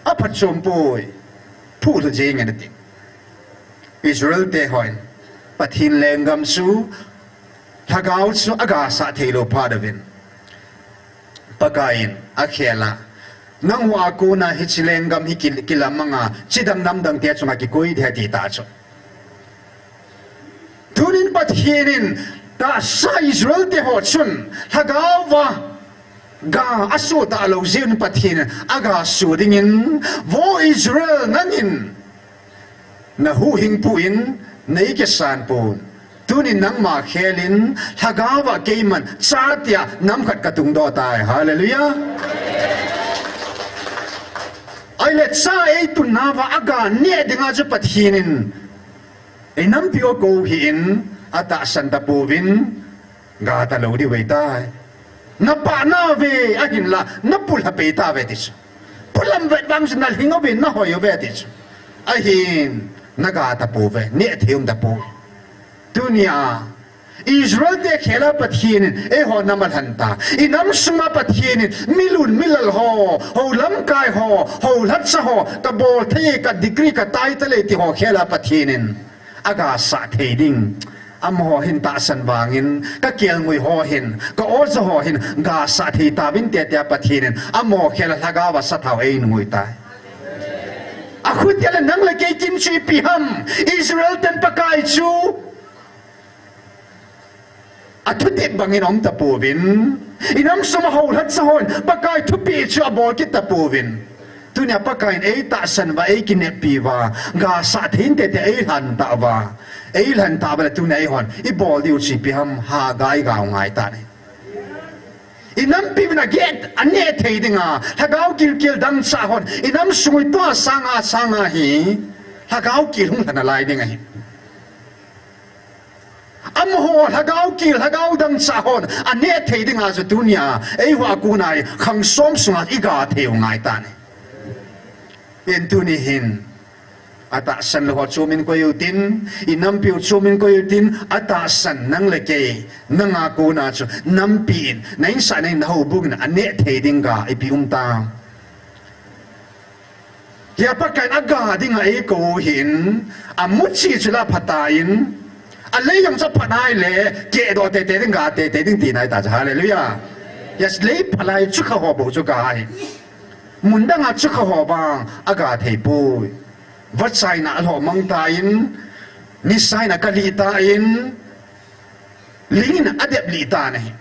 aphatchom poi, phuh lhu jeng in ati. Israel te hon Pathen lenggam chu, lhagao chu aga sah theilou phat uvin, Pakai in akhel a, nangho a kona hiche lenggam hi ki, kilamang a, chidang namdang te chunga kikoi ding ahi ati ta chu. Tunin Pathen in tahsa Israel teho chun lhagao va ga asoh talou jeh un Pathen in aga soh dingin, Vo Israel, nangin nahuhhingpu in neikisan pon, tunin nangma khel in lhagao va keiman cha tia nam khat katungdoh tai. Hallelujah. Ahile cha eitun nauva aga neh dinga chu Pathen in einampiu akou hih in, atahsan tapouvin, ga talou diu ahitai. Napah nauve, ahinla napulha pei tauve ti chu. Pulam vet vang chu nalhing uve, nahoi uve ti chu. Ahin, naga tapouve, neh thei um tapoi. Tunia Israel te khel a Pathen in eiho nam alhen ta. Inam sunga Pathen in milun milal ho, hou lamkai ho, hou lhatcha ho, kabol thei, ka degree, ka title e ti ho khel a Pathen in aga sah thei ding. Amaho hin tahsan vangin, kakelngoi ho hin, ka-oja ho hin ga sah thei tauvinte tia Pathen in amaho khel a lhagao va sathao einungui tai. Akhutia le nang le kei kin chu ipi ham? Israel ten Pakai chu athutep bangin aum tapouvin, inam sunga hou lhatcha hon Pakai thupeh chu abol kit tapouvin. Tunia Pakai in eitahsan uva, eikineppi uva, ga sah thei inte tia eilhen tah uva, eilhen tah uva le tunia eihon ibol diu chu ipi ham, ha ga igao ngai tan ahi. Inampiuvin ageh, aneh thei dinga, lhagao gilkel dangchah hon inam sung itoh sanga sanga hi lhagao gil hung lha nalai ding ahi. Amaho lhagao gil, lhagao dangchah hon aneh thei dinga chu tunia eiho a kona hi khangsom sunga iga thei u ngai tan ahi. Hin tuni hin atahsan lou ho chomin koi utin, inampiu chomin koi utin, atahsan nang le kei, nanga kona chu nampi in, na insahna in, na houbung in aneh thei ding ga ipi um tam? Hia Pakai in aga dinga eikou u hin, amuchi chu la phatai, alei jong chu aphat nai le, kehdoh teitei ding, ga teitei ding tina ahitai chu, hallelujah. Yes, lei phalai chukha ho bou chu ga ahi. Mun danga chukha ho vang aga theipoi. Vachaina alhoh mang tan, nisa in akalih tan, ling in adep lih tan ahi.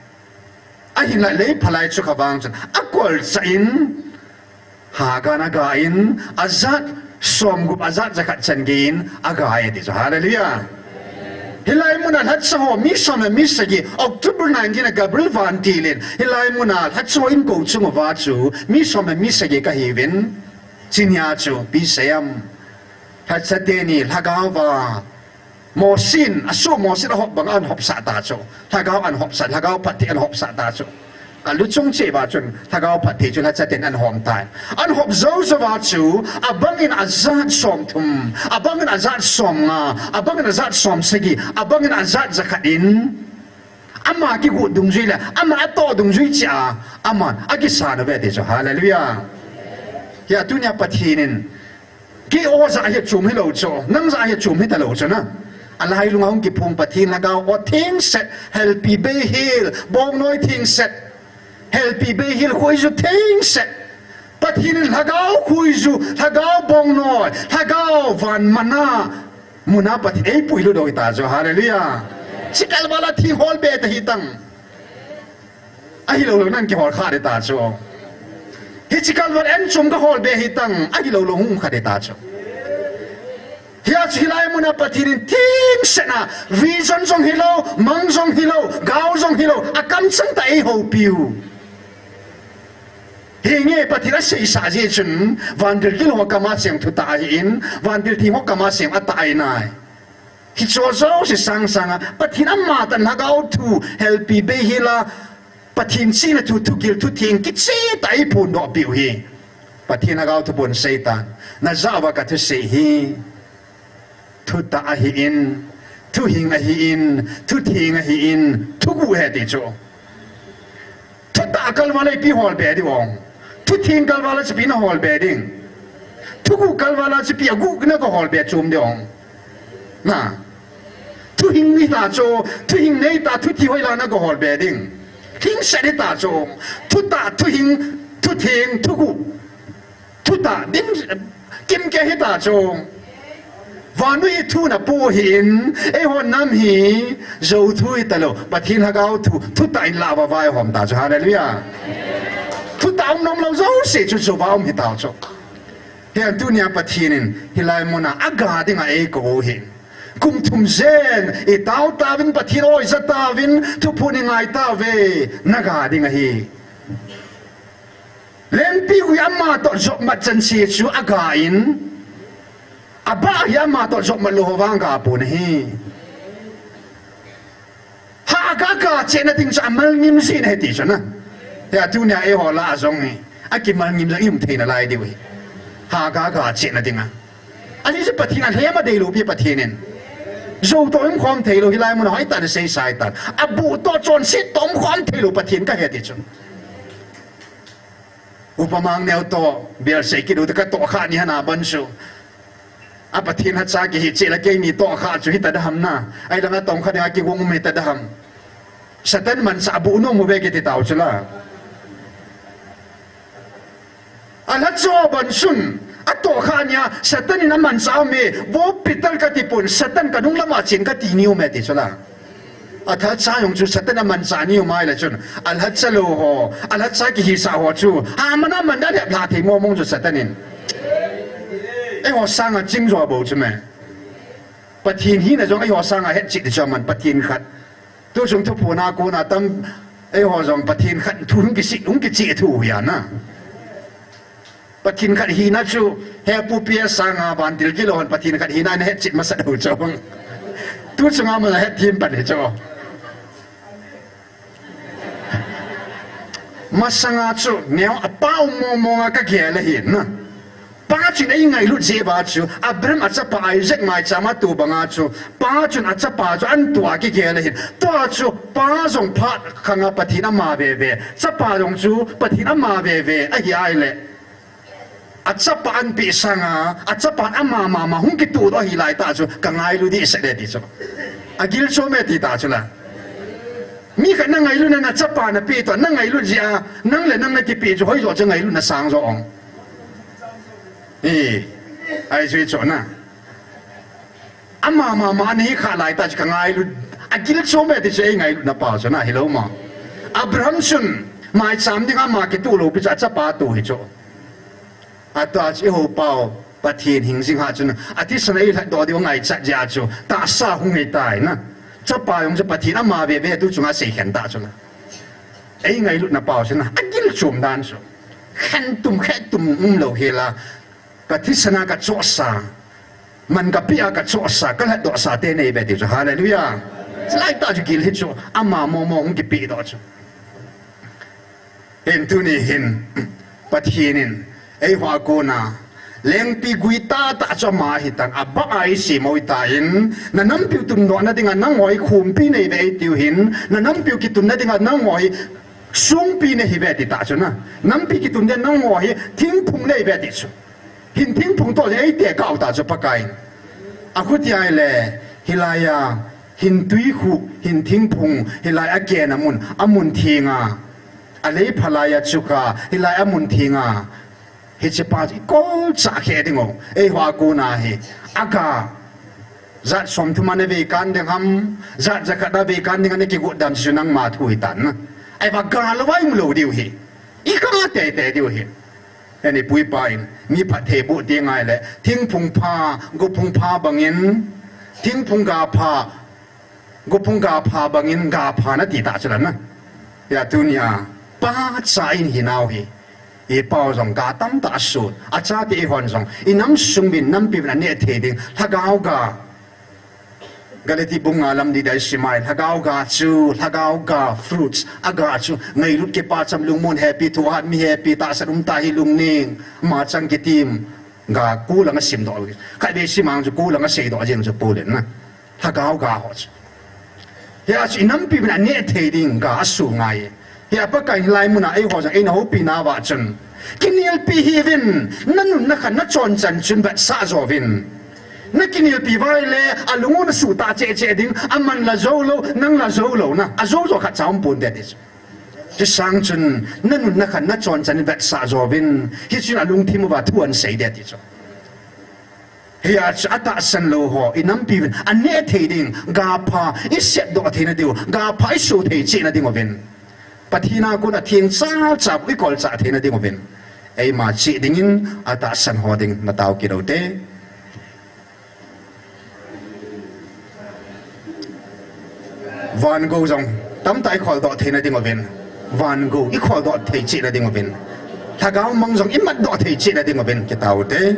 Ahinla lei phalai chukha vang chun akolchah in, haga in aga in, ajat somgup, ajat jakhat chan gei in aga e ti chu, hallelujah. Hilai muna lhatcha ho mi som le mi sagi, October nineteen a Gabriel Vantil in hilai muna lhatcha ho inkou chung uva chu mi som le mi sagi kahiuvin, chunia chu ipi seiyem, lhatcha teni lhagao va Mosin, asoh Mosin ahop bang a ahopsah ta chu. Lhagao ahopsah, Lhagao phatthei ahopsah ta chu. Aluchung cheh uva chun, Lhagao phatthei chu lhacha ten ahom tai. Ahop jou jou a chu, abang in ajat somthum, abang in ajat somnga, abang in ajat somsagi, abang in ajat jakhat in, ama kigot dungjui le, ama atoh dungjui cheh a, aman akisan uve ti chu. Hallelujah. Hia tunia Pathen in, kei o jah hi chom hilou chu, nang jah hi chom hitalou chu na. Alailung a hung kiphong Pathen Lhagao o thengset, helpi beihel, bongnoi thengset, helpi beihel khoiju thengset. Pathen in Lhagao khoiju, Lhagao bongnoi, Lhagao van mana, muna Pathen eipuilut doh hita chu. Hallelujah. Chikal vala thi holbe ta hitang. Ahilou lou nang kihol kha ding ta chu. Hichi kalval en chom kaholbe hitang, ahilou lou hung kha ding ta chu. Hia chu hilai muna Pathen in thengsetna, vision jong hilou, mang jong hilou, gao jong hilou, akamchang tah a eihoupiu. Hinge Pathen aseisah jeh chun, vantil gil ho kama sem thutah ahin, vantil theng ho kama sem atah ahi nai. Hicheho jouse sangsanga, Pathen amatah in Lhagao thu, helpi beihel a, Pathen chihna thu, thugil, thutheng, kicheh tah a eiphondoh piu hi. Pathen Lhagao thu bon seitan, najah uva kathusei hi. Thutah ahin, thuhing ahin, thutheng ahin, thuguh ahi ti chu. Thutah kalval a ipi holbe ding ong. Thutheng kalval a chu ipi naholbe ding. Thuguh kalval a chu ipi aguh na kaholbe chom ding ong. Na. Thuhing hita chu, thuhing neita, thuthi hoilai a na kaholbe ding. Thengset hita chu, thutah, thuhing, thutheng, thuguh. Thutah ding, kimkeh hita chu. Vannoi thu napu ahin, eiho nam hi, jou thu hitalou, Pathen Lhagao thu, thutah in lah uva eihom ta chu, hallelujah. Thutah umnom lou jouse chu jou uva um hita chu. Hia tunia Pathen in, hilai muna, aga dinga eikou u hi. Kum thum jen, itao tauvin Pathen o ija tauvin, thuphon ingai tauve, naga ding ahi. Lengpigui ama toh jopmat chan se chu aga in, abah hi ama toh jopmat lou ho vang aga pon ahi. Hahka ga chehna ding chu amalngim jin ahi ti chu na. Hia tunia eiho lah a jong hi, akimalngim jong ium thei nalai diu ahi. Hahka ga chehna dinga. Ajeh chu Pathen alhem adei lou pi Pathen in. Jou toh umkhom theilou hilai muna hoitah in asei sai tan. Abuh toh chonset toh umkhom theilou Pathen kahi ti chu. Upa Mangneo toh, bial sei kit u toh katoh khah ni hana ban chu. A Pathen lhacha kihi cheh le keini toh khah chu hita da ham na. Ahilanga tong khat dinga kigong um hita da ham. Satan manchah abuh nom uve kiti tau chu la. Alhacha ban chun, atoh khah nia, Satan in amanchah ume, vo Peter kati pon, Satan kanung lama chen kati ni ume ti chu la. Alhacha jong chu Satan amanchah ni um ahile chun, alhacha lou ho, alhacha kihisah ho chu, aman aman dan hep lha thei mong mong chu Satan in. Eiho sanga ching jo bou chu me. Pathen hina jong eiho sanga hetchet di chu aman Pathen khat. Tuchung thuphon a kona tam, eiho jong Pathen khat thu hung kisei, hung kicheh thu hi ana. Pathen khat hina chu, he pupi a sanga vantil gilou hon Pathen khat hina in hetchet masat u chu. Tuchunga man hethem pan hi chu. Masanga chu, neo apa um mong monga kagel ahin na. Pa chun eingailut jeh uva chu, Abraham achapa Isaac maicham a atoh banga chu, pa chun achapa chu ahin toh a kigel ahin. Tua chu, pa jong phat khanga Pathen ama veve. Chapa jong chu, Pathen ama veve. Ahi ahile. Achapa ahin peh sanga, achapan ama mama hung kitoh doh ahi lai tah chu, kangailu dehset e ti chu. Agil chom e ti tah chu la. Mi khat nangailutna nachapa napeh toh, nangailut jeh a, nang le nang nakipeh chu, hoijo chu ngailutna sang jo ong. E, ahi chu chu na. Ama mama nahi kha lai tah chu kangailut. Agil chom e ti chu eingailutna pa chu na hilou ma. Abraham chun, maicham dinga ama kitoh lou pi chu achapa toh hi chu. Atua chu eiho pau, Pathen hing jing ha chun, athisan a eilhat doh diu ngaichat jeh a chu, tahsa hung hi tai na. Chapa jong chu Pathen ama veve tuchunga seikhen tah chu na. Eingailutna pau chu na, agil chom dan chu. Khentum, khetum umlou hela, kathisan a kachohsa. man kapeh a kachohsa, kalhatdohsa te nei ve ti chu. Hallelujah. Chulai tah chu gil hi chu, ama momo hung kipeh doh chu. Hin tuni hin, Pathen in, eiho a kona, lengpi gui tahtah chu ama hitan, abah a eisem u ahitan, nanampiu tundohna dinga nangho hi khumpi nei ve eitiu hin, nanampiu kitunna dinga nangho hi songpi nei hi ve ti tah chu na. Nampi kitun dinga nangho hi thingphung nei ve ti chu. Hin thingphung toh eite kah u tah chu Pakaiyin. Akhuti ahile, hilai a, hin twikhuh, hin thingphung, hilai a kena mun, amun thenga. Alei phalai a chukha, hilai amun thenga. Hichepa ikolchah khe dingu. Eiho a kona hi. Aga. Jat somthum a navei kan ding ham, jat jakhat a vei kan ding a nakigot dam chu nangma thu hitan na. Ahivang ga louva imu lou diu hi. Ikah teitei diu hi. Heni puipa in, mi phatthei boh ti ngai le, thingphung pha, gophung pha bangin, thingphung ga pha, gophung ga pha bangin, ga pha nati tah chu la na. Hia tunia, pacha in hinau hi. Ipau jong ga tamtah asut, achate ihon jong, inam sung uvin nampi uvin aneh thei ding, lhagao ga. Galati bung nga lam li dai simai, lhagao ga chu, lhagao ga, fruits, aga chu, ngailut kipah cham lungmon hepi, thohhat mi hepi, tahsan umtah hi lungning, machang kitim, ga ko lang asim doh. Khatvei simang chu ko lang asei doh jeng chu Paul in na. Lhagao ga ho chu. Hia chu inampi uvin aneh thei ding ga asu ngai. Hia Pakaiyin hilai muna eiho jong eina houpi nauva chun. Kinelpi hih uvin, nanunna khat nachon chan chun vetsah jo uvin. Nakinelpi uva ahile, alung u nasuh tah cheh cheh ding, aman la jou lou, nang la jou lou na, ajou jo khatcha um ponte ti chu. Chusang chun, nanunna khat nachon chan vetsah jo uvin, hichun alungthim uva thu ahin sei de ti chu. Hia chu atahsan lou ho, inampi uvin, aneh thei ding, ga pha, isep doh theina diu, ga pha isu thei cheh na ding uvin. Pathen a kon atheng chalcha, ikolchah theina ding uvin. Eima cheh dingin, atahsan ho ding, natao kit ute. Van go jong, tamtah ikhol doh theina ding uvin. Van go, ikhol doh thei cheh na ding uvin. Lhagao mang jong, imat doh thei cheh na ding uvin. Kitao ute.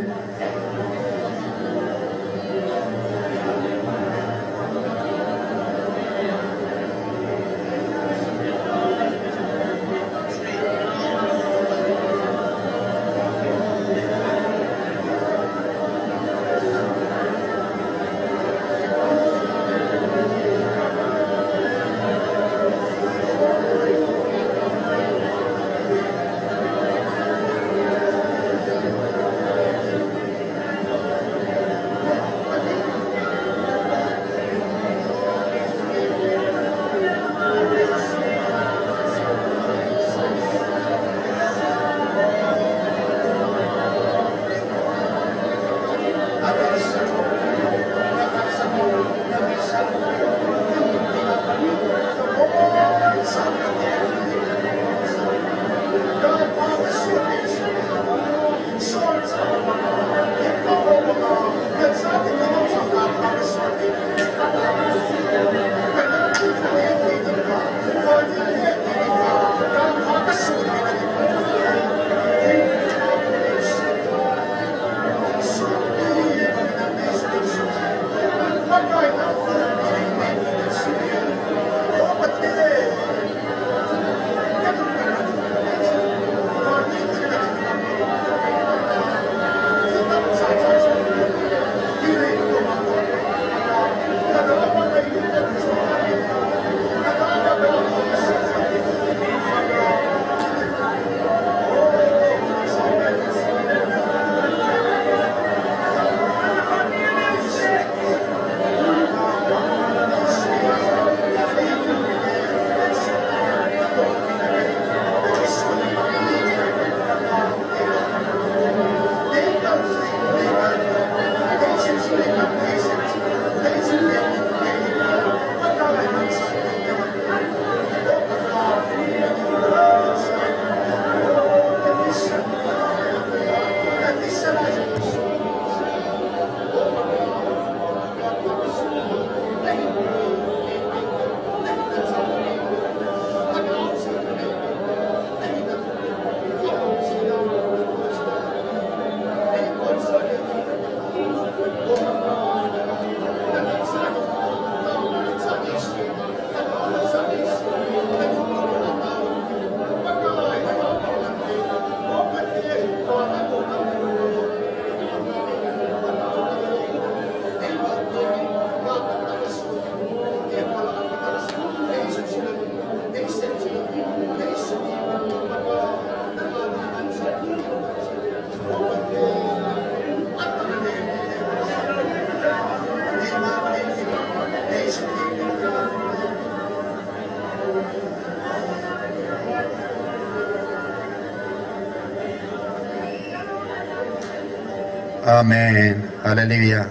Amen. Hallelujah.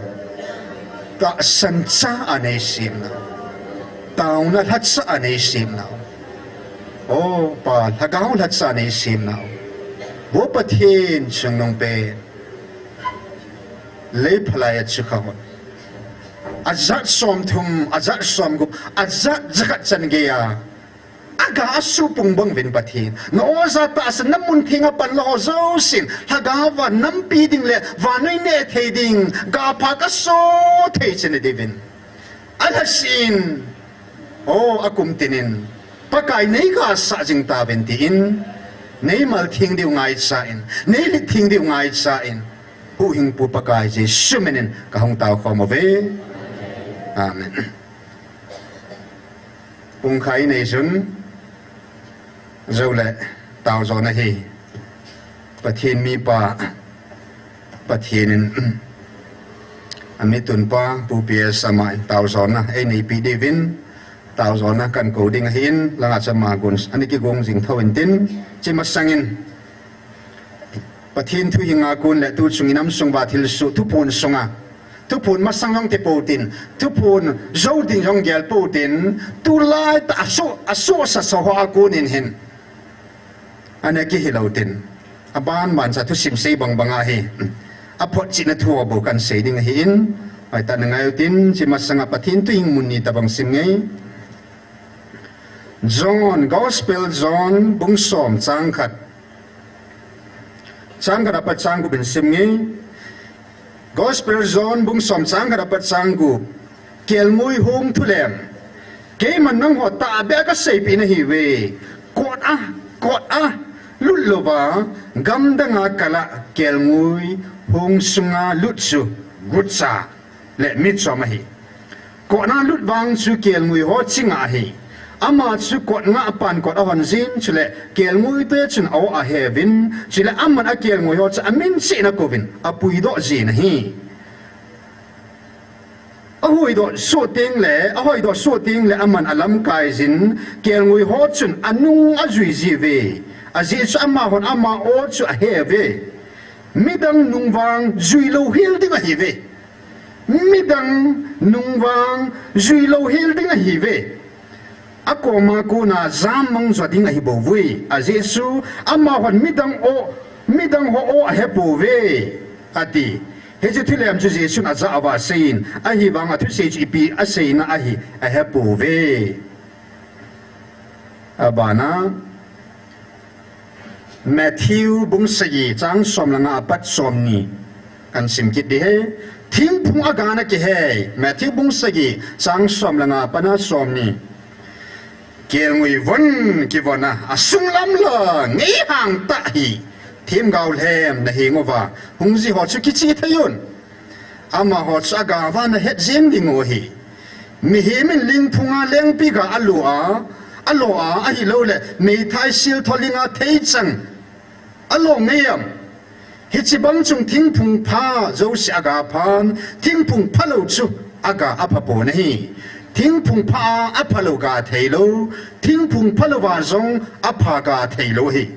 Tahsan cha anei simna. Tauna lhacha anei simna. O Pa, lhagao lhacha anei simna. Bo Pathen chungnung pen. Lei phalai a chu kha hon. Ajat somthum, ajat somgup, ajat jakhat chan geiya. Aga asupung bang uvin Pathen. Na oja tahsan na mun thenga panla ho jousen. Lhagao va nampi ding le vannoi neh thei ding. Gapha kaso thei cheh na diuvin. Alhasin. O akum tinin. Pakai nei gasah jing tauvin tin. Nei maltheng diu ngaicha in. Nei lhitheng diu ngaicha in. Huhhingpu Pakai Jesu minin kahung tao khom uve. Amen. Pungkhai nei chun, jou le, tao jona hi. Pathen mipa, Pathen in, ami tunpa, Pu P S ama in tao jona, ei neipi diuvin, tao jona kakou ding ahin, langa chama gun, ani kigong jing thou intin, chi masangin, Pathen thu hinga kon le tu chung inam sung va thilsoh, thuphon sunga. Thuphon masang jong ti pou tin, thuphon jou ding jong gel pou tin, tulai tah asoh, asoh sa sa ho a kon in hin. Ana kihi lou tin. Aban ban cha thusim sei bang banga hi. Aphot chihna thu bou kan sei ding ahin. Hoitah in ngai utin, chi masanga Pathen thu hing mun ni tabang sim nge. John, Gospel John, bung som chang khat. Chang khat apat chang gup in sim nge. Gospel John, bung som chang khat apat chang gup. Kelngoi hung thulem. Keiman nangho tahbeh a kaseipeh nahiuve. Kot a, kot a, lut louva, gamdanga kal a, kelngoi hung sunga lut chu, gucha. Le michom ahi. Kot a lut vang chu kelngoi ho chingah ahi. Ama chu kot ngah pan kot ahon jin chule kelngoi te chun a-o aheuvin chule aman akelngoi ho chu amin cheh in akouvin apuidoh jin ahi. Ahoidoh soh teng le, ahoidoh soh teng le aman alamkai jin kelngoi ho chun anung ajui jiuve. Ajeh chu amahon ama o chu aheuve. Midang nung vang jui louhel ding ahiuve. Midang nung vang jui louhel ding ahiuve. Akoma kona jammang jo ding ahibouve. Ajeh chu amahon midang o, midang ho o ahepouve. Ati. Hiche thulem chu Jesun ajah uva aseiyin. Ahivanga thusei chu ipi aseina ahi ahepouve. Abana. Matthew bung sagi chang som le nga apat som ni. Kan sim kit ding ahi. Thingphung aga na kihei. Matthew bung sagi chang som le nga apat na som ni. Kelngoi von kivon a, asung lam la ngeihang tah hi. Themgao lhem na heng uva. Hung ji ho chu kiche thei un. Amaho chu aga uva na het jeng ding u ahi. Mihem in lingphunga lengpi ga alo a, alo a, ahilouleh meithai siltho linga theichang alo ngei am? Hiche bang chung thingphung pha jouse aga phan, thingphung phalou chu aga apha pon ahi. Thingphung pha a aphalou ga thei lou, thingphung phalou a jong apha ga thei lou ahi.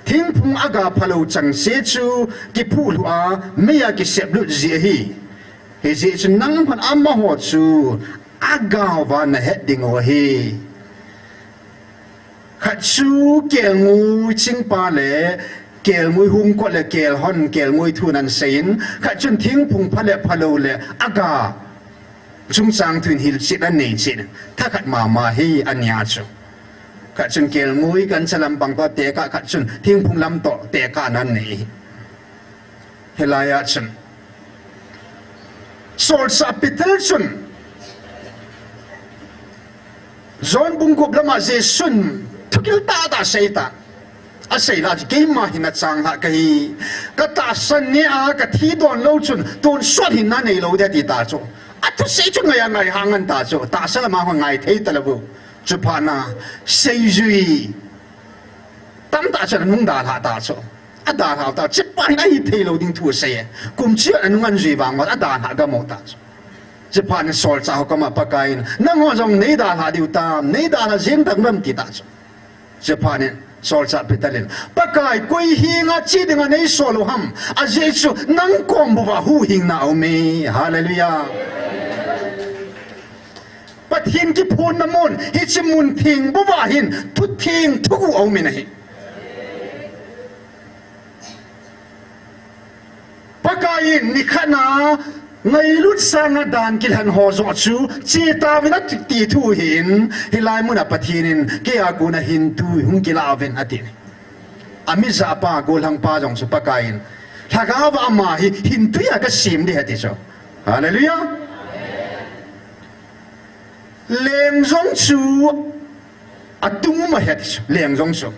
Thingphung aga phalou chengse chu kiphuh lhu a, mei a kisep lut ji ahi. Hijeh chun nangman amaho chu aga uva na het ding u ahi. Khat chu kelngoi chingpa le kelngoi hung kot le kelhon, kelngoi thu nan seiyin, khat chun thingphung pha le phalou le aga chungchang thu in hilchetna nei chet, thakhat mama hi ania chu. Khat chun kelngoi kan cha lampang toh tekah, khat chun thingphung lam toh tekah nan nei. Hilai a chun solchah Peter chun John bung gup lama Jesun thugil tahtah asei ta. Asei lah chu keima hi nachang lhah kahi. Katahsan neh a kathi don lou chun tonsot hinna neilou ding ati ta chu. Athusei chu ngai a ngai hang an ta chu. Tahsa lama hung ngai thei talou. Chuphat na seijui tamtah chun anung dalha ta chu. Adalha ta, chepa hin ahithei lou ding thu asei e. Kum cheh a anung anjui vang uva adalha gam u ta chu. Chuphat in solchah ho koma Pakai in, nangho jong nei dalha diu tam, nei dalha jeng tang uvem ti ta chu. Chuphat in Solchah Peter in, Pakai, koi henga che dinga nei sol u ham? Ajeh chu nang kom uva huhhingna aume. Hallelujah. Pathen kiphonna mun, hiche mun theng uva hin thutheng thuguh aumin ahi. Pakai in nikhat a ngailut sanga dan kilhen ho joh chu che tauvin ati thu hin, hilai muna Pathen in kei a kona hin tui hung kilah uvin ati. Amijahpa, gollhangpa jong chu Pakai in, Lhagao va ama hi hin tui a kasem ding ahi ati chu. Hallelujah. Leng jong chu atung um ahi ati chu, leng jong chu.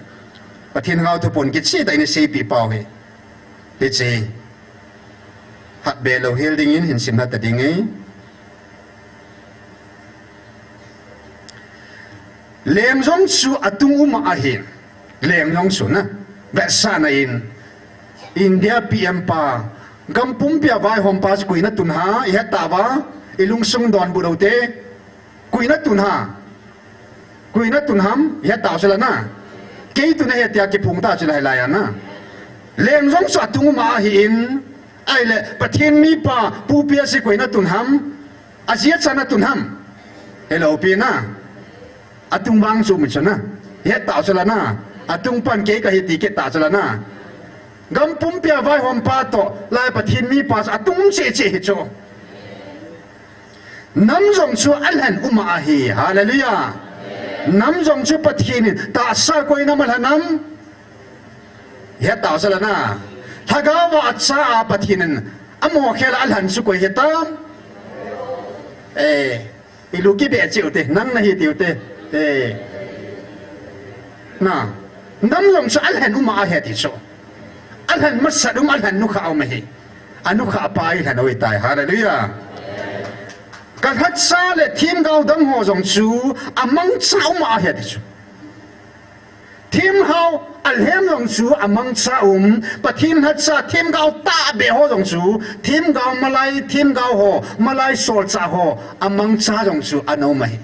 Pathen Lhagao thuphon kicheh tah in eiseipeh pau hi. Hiche hatbe louhel dingin hin sim lha ta ding e. Leng jong chu atung um ahi. Leng jong chu na. Vetsahna in India P M pa, gam pumpia vaihompa chu koi na tun ham, ihet tauva, ilungsung donbut u te. Koi na tun ham. Koi na tun ham, ihet tau chu la na. Kei tun ahi tia kiphong ta chu la hilai a na. Leng jong chu atung um ahin, ahile, Pathen mipa, Pu P S C koi na tun ham, ajeh chu na tun ham. Hello, pi na. Atung vang chu mi chu na. Ihet tau chu la na. Atung pan kei kahi ti kit ta chu la na. Gam pumpia vaihompa toh, lai Pathen mipa chu atung um cheh cheh hi chu. Nam jong chu alhen um ahi. Hallelujah. Nam jong chu Pathen in tahsa koi nam alhen am? Ihet tau chu la na. Lhagao va acha a Pathen in amo khel a alhen chu koi hitam? Eh, ilu kibeh cheh u te, nang nahi tiu te. Eh. Na, nam jong chu alhen um ahi ati chu. Alhen masat um, alhen nukhah um ahi. Anukhah pa ilhen u ahitai. Hallelujah. Kalhacha le themgao dang ho jong chu amangcha um ahi ati chu. Themgao alhem jong chu amangcha um, Pathen lhacha themgao tahbeh ho jong chu, themgao malai, themgao ho, malai solchah ho, amangcha jong chu ana um ahi.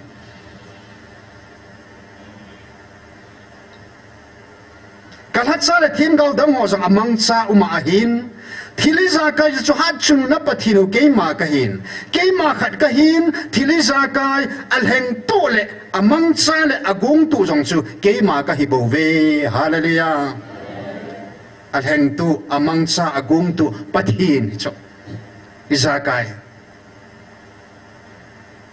Kalhacha le themgao dang ho jong amangcha um ahin, thil ijakai chu hatchungnung Pathen u keima kahin, keima khat kahin, thil ijakai alhengtoh le amangcha le agongtoh jong chu keima kahi bouve. Hallelujah. Alhengtoh, amangcha, agongtoh Pathen hi chu. Ijakai.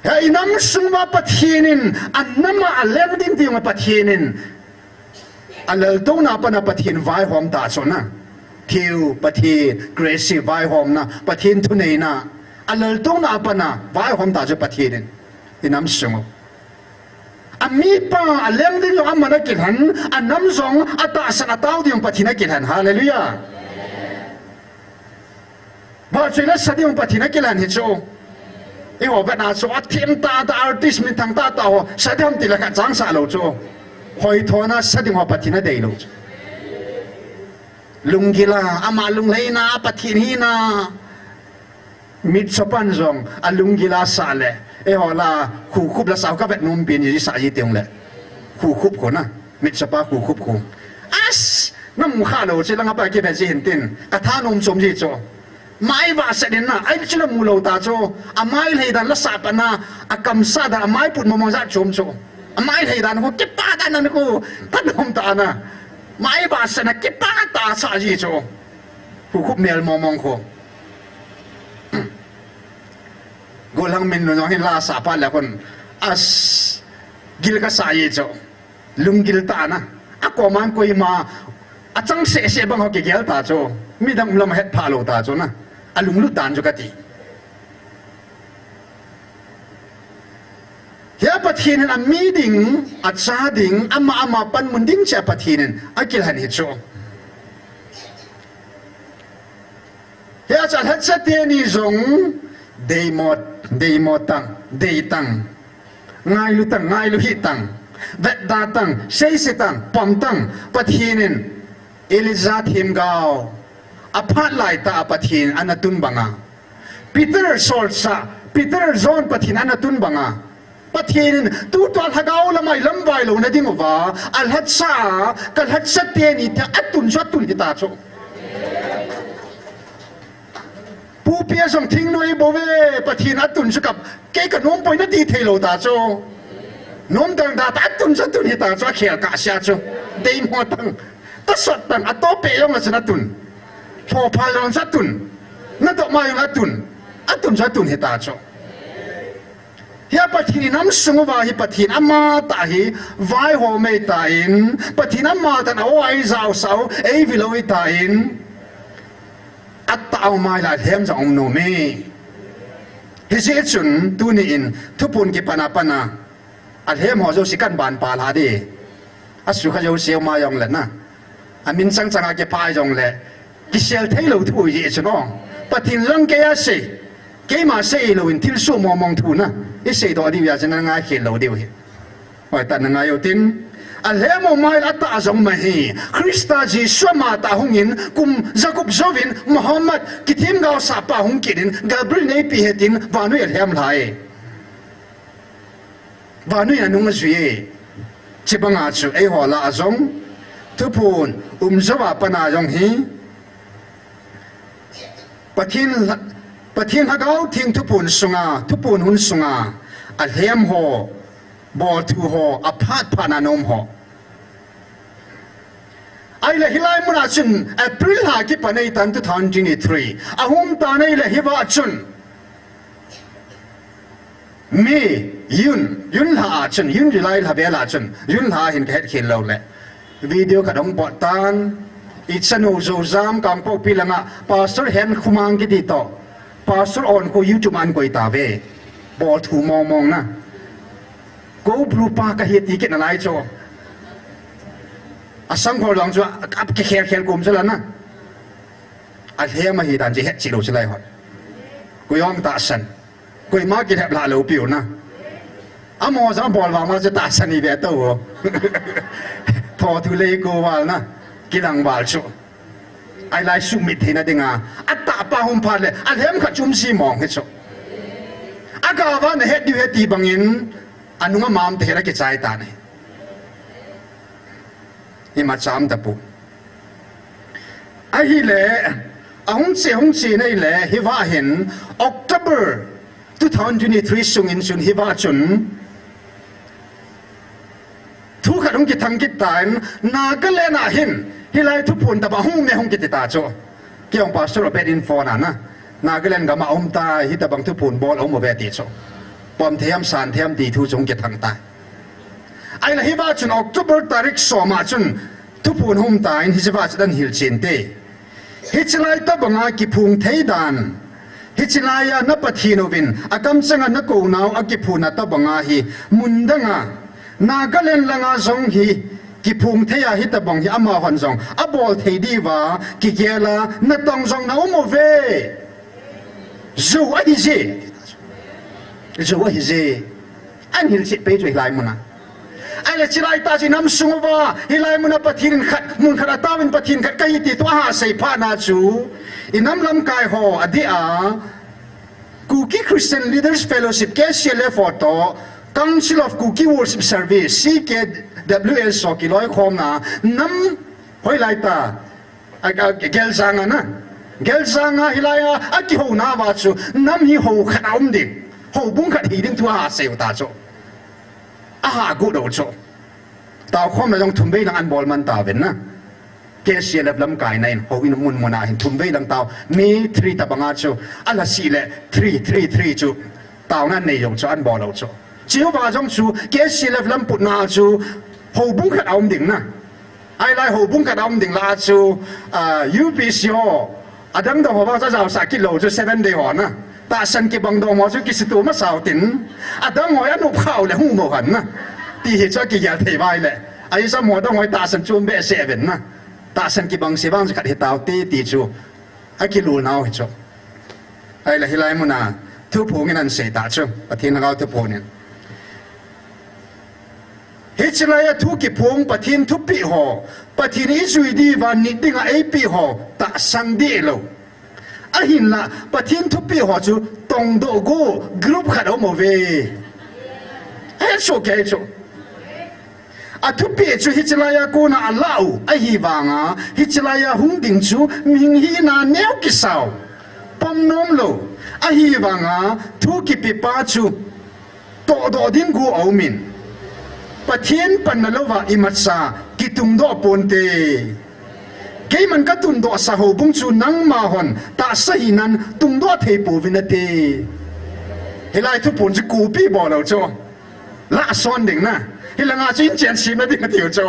Hi inam sung uva Pathen in, anam a aleng ding ding uva Pathen in, alaltouna a pat a Pathen vaihom ta chu na. Thil Pathen, grace vaihomna, Pathen thuneina, alaltouna a pat a vaihom ta chu Pathen in. Inam sung u. Amipa aleng ding jong aman akilhen, anam jong atahsan atao ding Pathen akilhen. Hallelujah. Vahchoi le sa ding Pathen akilhen hi chu. Eiho vetna chu athem tah tah artist minthang tah tah ho sa ding ham tile khat changsah lou chu. Hoithona sa ding ho Pathen adei lou chu. Lunggil a, ama lunglhaina, Pathen hina. Mitchopan jong alunggil a sah le, eiho la, khukhup la sao kavet nom pen ji sa ji teng le. Khukhup khu na, mitchopa khukhup khu. As, namu kha lou, chi langa pa kivet ji hin tin, kathanom chom ji chu. Mai vahset in na, ai chu la mu lou ta chu. Amai lhei dan la sah pa na, akamsah dan, amai put mong mong jat chom chu. Amai lhei dan khu, kipa dan na khu, thanom ta na. Mai vahset na, kipa ta sa ji chu. Khukhup mel mong mong khu. Gollhang Minlun jong hin la sah phat le khun, as, gil kasah ji chu. Lunggil tah na. Akoman koima achang seh seh bang ho kigel ta chu. Midang um lam ahet pha lou ta chu na. Alunglut dan chu kati. Hia Pathen in ami ding, acha ding, ama ama panmun ding cheh a Pathen in akilhen hi chu. Hia chu alhacha teni jong deimo, deimo tang, dei tang, ngailu tang, ngailu hih tang, vetda tang, seise tang, pom tang, Pathen in Elijah themgao, aphat lai tah a Pathen ana tun banga. Peter solchah, Peter John Pathen ana tun banga. Pathen in tutua lhagao lama ilamvai louna ding uva, alhacha, kalhacha teni tia atun chu atun hita chu. Pupi a jong thingnoi bou ve, Pathen atun chu ka, kei kanom poi nati thei lou ta chu. Nom dang da ta atun chu atun hita chu, akhel kahsea chu. Deimo tang, tasot tang, atoh peh jong a chun atun. Lhopha jong chu atun. Nadoh ma jong atun. Atun chu atun hita chu. Hia Pathen inam sung uva hi Pathen ama tah hi vaihom ei tan, Pathen ama tah in a-o a eijaosah u, eivil u hitan, atah um a ahile alhem jong um nom e. Hijeh chun tuni in thuphon kipan a pat a alhem ho jouse kahin banpha lha ding. Asukha jouse uma jongle na, amin chang chang a kiphah jongle, kisel thei lou thu jeh chun o. Pathen jong kei asei, keima sei louvin thilsoh mong mong thu na, isei doh diu ahi jeh chun na ngaikhel lou diu ahi. Hoitah in na ngai utin, alhem um a ahile atah jong um ahi. Christa Jesu ama tah hungin kum jagup jouvin Muhammad kithemgaosah pa hung kit in Gabriel in eipeh ahi tin vannoi alhem lhai e. Vannoi in anung ajui e. Chubanga chu eiho lah a jong thuphon um jou a pat a jong hi Pathen, Pathen Lhagao Theng thuphon sunga, thuphon hun sunga alhem ho, bolthu ho, aphat phat a anom ho. Ahile hilai mun a chun April lha kipan ahitan two thousand twenty-three. Ahung tan ahile hiva chun May, June, June lha a chun, June, July lha vel a chun, June lha a hin kahet khel lou le. Video khat hung pot tan, ichanu Zojam Kangpokpi langa, Pastor Hen Khumang kiti toh, Pastor Onkho YouTube a ahin koi tauve. Bolthu mong mong na. Ko bru pa kahi ti kit nalai chu. Asangkhol lang chu, ap kikhel khel kom chu la na. Alhem ahi dan chu het cheh lou chu lai hon. Koi jong tahsan. Koima kilhep lha lou piu na. Amaho jong abol vang ma chu tahsan ive tou o. Thothu lei ko val na. Kilang val chu. Ahilai sumit theina dinga. Atah pa hung phat le. Alhem khat chu um ji mong hi chu. Agava nahet diu ahi ti bangin. Anung amam te hela kichai tan ahi. Imacha um tapoi. Ahile, ahung che, hung che nai le, hiva hin, October two thousand twenty-three sungin chun hiva chun, thu khat hung kithang kit tan, Nagaland a hin, hilai thuphon tobang hung um e hung kiti ta chu. Kei jong Pastor Obed in phone a na, Nagaland gam a um ta, hitabang thuphon bol a um uve ti chu. Pom thei am san thei am ti thu chu hung kithang tai. Ahile hiva chun October tarik som a chun thuphon hung um tan, hiche va chun ahin hilchen te. Hiche lai tobanga kiphong thei dan. Hiche laiya na Pathen uvin, akamchanga nakou nau akiphon a tobanga hi, mun danga, Nagaland langa jong hi, kiphong thei a hitabang hi amahon jong, abol thei diuva, kigel a, natong jong na um uve. Jou ahi je. Jou ahi je. Ahin hilchet pei chu hilai muna. Ahile chilai tah chu inam sung uva, hilai muna Pathen in khat, mun khat a taovin Pathen khat kahi ti thu aha sei phat na chu. Inam lamkai ho adeh a, Kuki Christian Leaders Fellowship, K C L F ho toh, Council of Kuki Worship Service, C K W S ho kiloikhomna, nam hoilai tah, a, a, Geljang a na. Geljang a hilai a, akihouna uva chu, nam hi hou khat a um ding. Houbung khat hi ding thu aha sei u ta chu. Aha gu do chu. Taokhomna jong thum vei lang ahin bol man tauvin na. K C L F lamkaina in, houin mun mun a hin thum vei lang tao. Mi three tobanga chu, alhasih le three, three, three chu. Taona nei jong chu ahin bol u chu. Cheuva jong chu, K C L F lamputna chu, houbung khat a um ding na. Ahilai houbung khat a um ding lah a chu, ah, U P C ho, adang dang ho vang chu ajaosah kit lou chu Seventh Day ho na. Tahsan kibang dong ho chu kisuto masa u tin. Adang ho anop khau le hung mo han na. Ti hi chu akigel thei vai le. Ahi chu amaho dang ho tahsan chu um behseh uvin na. Tahsan kibang se vang chu khat hi tao te ti chu. Akilul nau hi chu. Ahile hilai muna. Thuphon in ahin sei ta chu. Pathen Lhagao thuphon in. Hiche laiya thu kiphong Pathen thupeh ho, Pathen ijui diuva nit dinga eipeh ho, tahsan deh lou. Ahinla, Pathen thupeh ho chu tongdoh go group khat a um uve. soh kei chu. Athupi chu hiche laiya kona alah u ahi vanga, hiche laiya hung ding chu mihing hina neo kisau pom nom lou ahi vanga, thu kipepa chu tohdoh ding gu aumin, Pathen panna louva imacha kitungdoh ponte. Keiman katungdoh sa houbung chu nangma hon tahsa hinan tungdoh thei pouvin ate. Hilai thupon chu copy bol lou chu. Lah son ding na. Hilanga chu inchen simna ding atiu chu.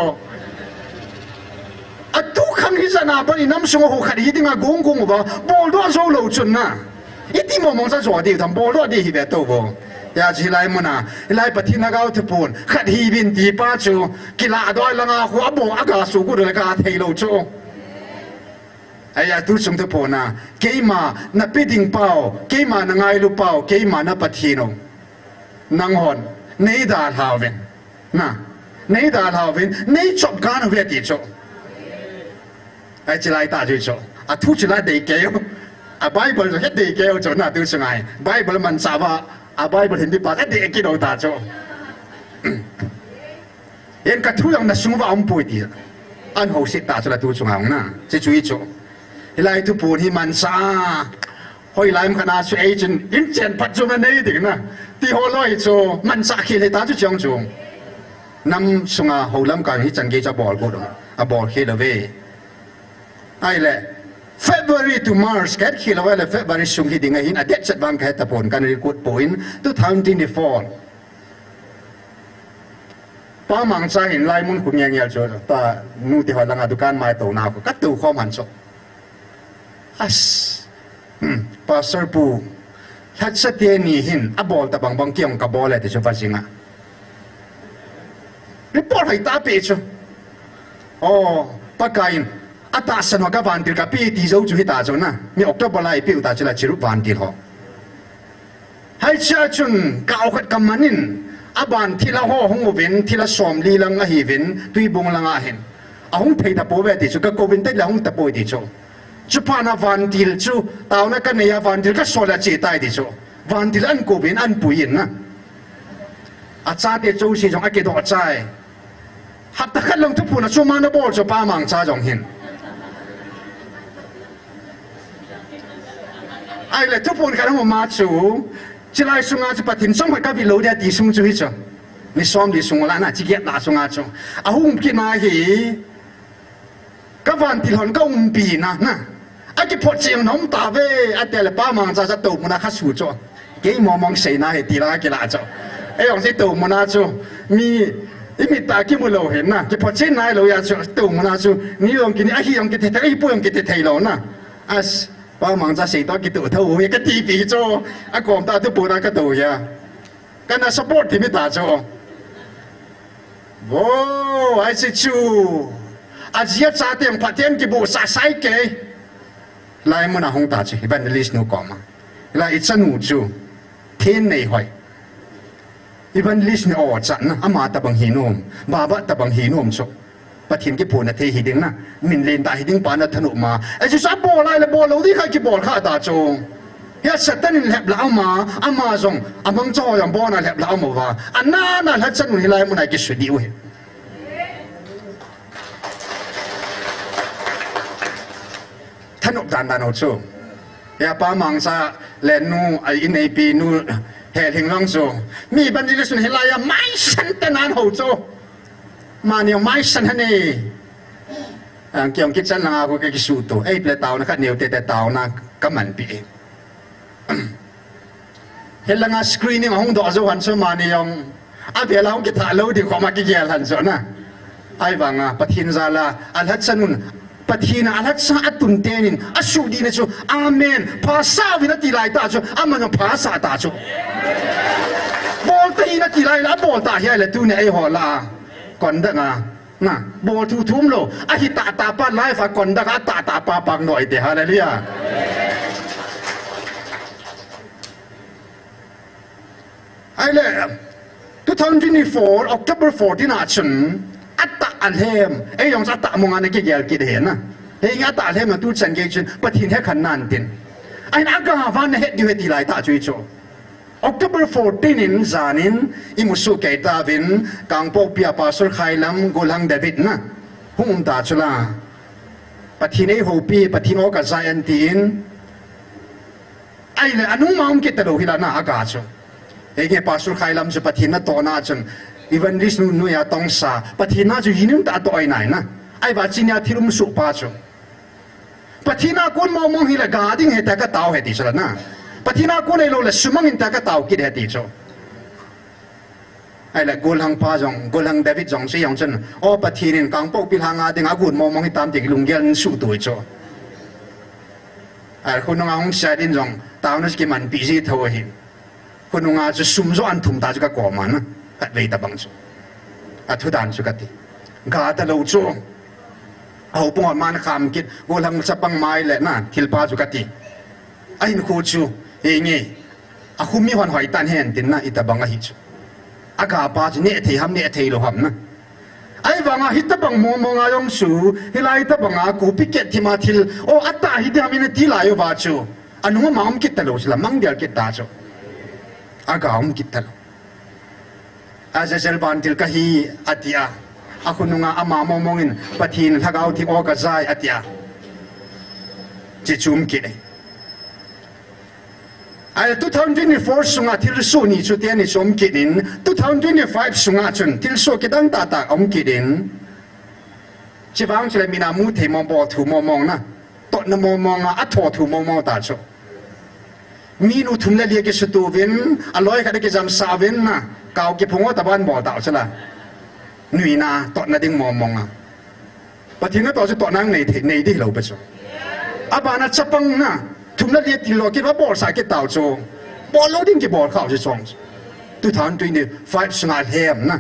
Atukhang hijat na bani namsunga hou khat hi dinga gong gong uva boldoh jou lou chun na. Iti mong mong cha jo diu tham boldoh di hi ve tou vo. Hijeh chun hilai muna, hilai Pathen lhagao thupon khat hiuvin tipa chu, kiladoh langa khu abol aga sugut le kathei lou chu. Ahi a tuchung thupon a, keima nape ding pau, keima nangailu pau, keima na Pathen u. Nanghon neidalhauvin. Na, neidalhauvin, neichop kan uve ti chu. Ahi chilai ta chu chu. Athu chila dei kei u. A Bible chu he dei kei u chu na tuchung ahi. Bible manchah uva, a Bible Hindi pa he dei kei u ta chu. Hin kathu jong nasung uva umpoi ti. Ahin houset ta chu la tuchung a hung na. Hiche chu hi chu. Hilai thupon hi manchah a. Hoilai ham khat na chu eichun inchen phat chu manei ding na. Ti ho loi chu manchah khel hita chu chong chu. Namsunga hou lamkai hichan gei chu abol got u. Abol khel uve. Ahile, February to March, kahet khel uva le February sung hiding ahin, adate chet vang kahet tapon, kahin record poi, two thousand twenty-four. Pa Mangcha hin laimun khu ngengel chu, ta nu te ho langa dukan mai touna khu, katou khom han chu. As, hmm, Pastor pu, lhacha teni hin, abol tabang bang kei jong kabol e ti chu va jing a. Report hoi ta pe chu. O, Pakaiyin, atahsan ho ka vantil kape ti jou chu hita chu na. Mi October lai peh u ta chu la chirup vantil ho. Hichea chun ka-u khat kaman in, aban thilha ho hung uvin, thilha somli lang ahiuvin, Tuibong langa hin. Ahung thei tapouve ti chu, kakouvin tile ahung tapoi ti chu. Chuphat na vantil chu, taona kanei a vantil kasol a che tai ti chu. Vantil ahin kouvin, ahin pui in na. Achate jouse jong akidoh chai. Hapta khat lang thuphon a chu ama ana bol chu Pa Mangcha jong hin. Ahile thuphon khat ahung um a chu, chilai sunga chu Pathen chomkhat kavil lou dia ti sung chu hi chu. Ni somli sung lah na, chi get lah sunga chu. Ahung kit ma hi, ka vantil hon ka umpi na, na. Akiphot cheh na um tave, atile Pa Mangcha chu tou muna kha su chu. Kei mong mong seina hi ti la kila chu. Ei jong chu tou muna chu. Mi, imit a kimu lou hin na. Kiphot cheh nailou a chu, tou muna chu. Ni jong kini, ahi jong kiti thei, ahipoi jong kiti thei lou na. As, Pa Mangcha sei toh kitoh thou hi kati pi chu. Akom tah thuphon a katou hi a. Kana support thei mi ta chu. Vo, ahi chu. Aji acha teng phaten kibohsah sai kei. Laimun a hung ta chu, evangelist nu koma. Hilai ichanu chu. Thin nei hoi. Evangelist ni o chan na, ama tabang hi nom. Baba tabang hi nom chu. Pathen kiphonna thei hiding na, min lentah hiding pa na thanop ma. Ahi chu abol lai le bol lou ding kha kibol kha ta chu. Hia Satan in lhep lah ama, ama jong, amang cho jong bon a lhep lah ama uva. Ana na lhachan un hilai mun a kisudi u hi. Thanop dan dan u chu. Hia Pa Mangcha le nu, a ineipi nu, he lhing long chu. Mi ban di le sun hilai a, mai san te nan ho chu. Mani jong mai san hane. Ang kiong kichan langa ko ke kisuto. Ei, ple taona khat neo te te taona kaman pi. Helanga screening ahung doh jou han chu mani jong. Abel a hung kitha lou ding khoma kigel han chu na. Ahivanga Pathen jal a, alhachan un. Pathen a alhacha atun tenin, asudi na chu. Amen. Phasah uvin ati lai ta chu. Aman jong phasah ta chu. Bol tahih in ati lai la, abol ta hi a le tuni eiho lah a. Conduct a. Na, bol thu thum lou. Ahi tah tah pa life a conduct a tah tah pa pang noi te. Hallelujah. Ahile, two thousand twenty-four, October fourteen a chun, atah alhem. Ei jong chu atah mong a na kigel kit he na. Hei atah alhem na tu chan gei chun, Pathen he khan nan tin. Ahin aga van na het diu he ti lai ta chu i chu. October fourteen in janin imusuh kei tauvin, Kangpokpi a Pastor Khailam, Golhang David na hung um ta chu la. Pathen eihoupi, Pathen o kajai antin. Ahile anung ma um kit talou hi la na aga chu. Henge Pastor Khailam chu Pathen natohna chun Evangelist nu, nuia tongsa. Pathen na chu hinun ta toh ai nai na. Ahivang chuni a thil umsuh pa chu. Pathen a kon mong mong hile ga ding ahi tia katao ahi ti chu la na. Pathen a kon ahilou le sumang in tia katao kit ahi ti chu. Ahile Golhang pa jong, Golhang David jong chu jong chun, o Pathen in Kangpokpi lhang a ding a gon mong mong hitam ti lunggel in suhtuh chu. Ahile khonunga hung sat in jong, taona chu kimanpi ji tho ahi. Khonunga chu sum jo an thum ta chu kakoma na, khatvei tabang chu. Athu dan chu kati. Ga talou chu. Aho pung a man kham kit, Golhang chapang mai le na, thilpa chu kati. Ahinkho chu, henge. Akhum mi hon hoi tan hen tin na, itabang ahi chu. Aga pa chu neh thei ham, neh thei lou ham na. Ahivanga hitabang mong mong a jong chu, hilai tabang a copycat thim a thil, o atah hi ding ham ina ti lai uva chu. Anung ma um kit talou chu la, mang del kit ta chu. Aga um kit talou. Azazel vantil kahi ati a. Akhonunga ama mong mong in Pathen Lhagao Theng o kajai ati a. Chi chu um kit e. Ahile two thousand twenty-four sunga thilsoh ni chu teni chu um kit in, two thousand twenty-five sunga chun thilsoh kidang tah tah um kit in. Chuvang chule mina mu thei mong, bol thu mong mong na. Totna mong mong a, atho thu mong mong ta chu. Minu thum le li akisutuh uvin, aloi khat akijamsah uvin na. Kao kiphung o taban bol tau chu la. Nuina, totna ding mong mong a. Pathen natoh chu totna nei thei, nei ding hilou pi chu. Abana chapang na, thum le li tilou kit uva bolsah kit tau chu. Bol lou ding kibol khau chu chong. Two thousand twenty-five sunga lhem na.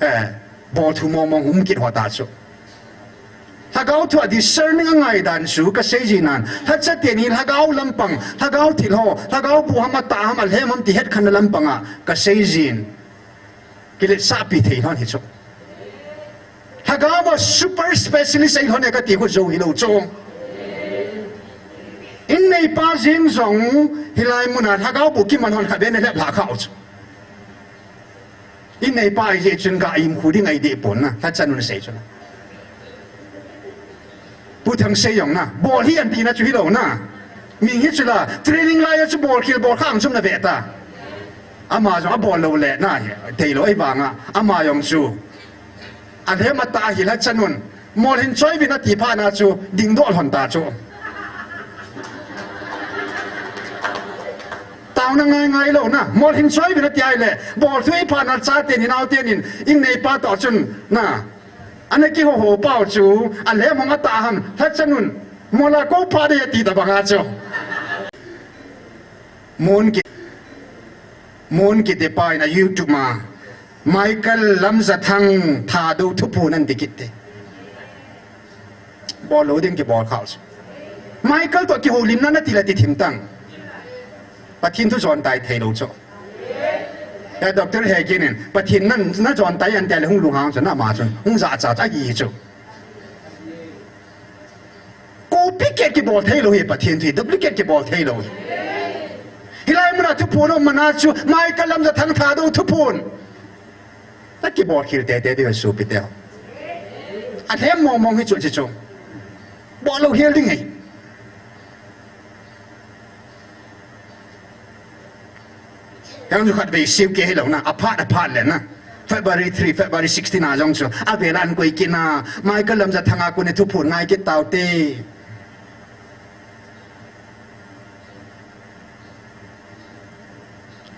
Eh, bol thu mong mong um kit ho ta chu. Lhagao thu a discerning angai dan chu kasei jin nan. Lhacha teni lhagao lampang, lhagao thil ho, lhagao bu ham atah ham alhem ham ti hetkhenna lampang a kasei jin. Kiletsahpi thei lhon hi chu. Lhagao a super specialist ahi lhon e kati khu jou hilou chu. Inneipa jeng jong hilai muna lhagao bu kiman hon khatvei na lhep lha khau chu. Inneipa ahi jeh chun ga im khu ding ahi deh pon na, lhacha nun sei chu na. Pu Thangsei jong na, bol hi anti na chu hilou na. Mi hi chu la, training lai a chu bol khel bol khang chum na ve ta. Ama jong abol lou le na, theilou ahivanga, ama jong chu. Alhem atah hi lhacha nun. Mol hin choi uvin ati phat na chu, dingdoh lhon ta chu. Taona ngai ngai lou na, mol hin choi uvin ati ahile, bol thu hi phat na chaten, inau ten in, inneipa toh chun, na. Ana kiho ho pau chu, alhem ham atah ham, lhacha nun, mol a ko phat ding ati tabang a chu. Mon ki, Mon kiti pa in a YouTube ma, Michael Lamjathang Thadou thuphon anti kit te. Bol lou ding kibol khau chu. Michael toh kihoulimna nati le ti thim tang. Pathen thu jon tai theilou chu. Ya Doctor Hegin in, Pathen nan, na jon tai ante le hung lunghang chu na ma chun, hung jachat ahi chu. Copycat kibol theilou hi, Pathen thu hi duplicate kibol theilou hi. Hilai muna thuphon um mana chu, Michael Lamjathang Thadou thuphon. Na kibol khel tete ding sopite. Alhem mong mong hi chu chi chu. Bol lou hel ding hi. Jong chu khatvei seiu kei hilou na, aphat, aphat le na. February three, February sixteen a jong chu, avel a an koi kit na, Michael Lamjathang a kon thuphon ngai kit tau te.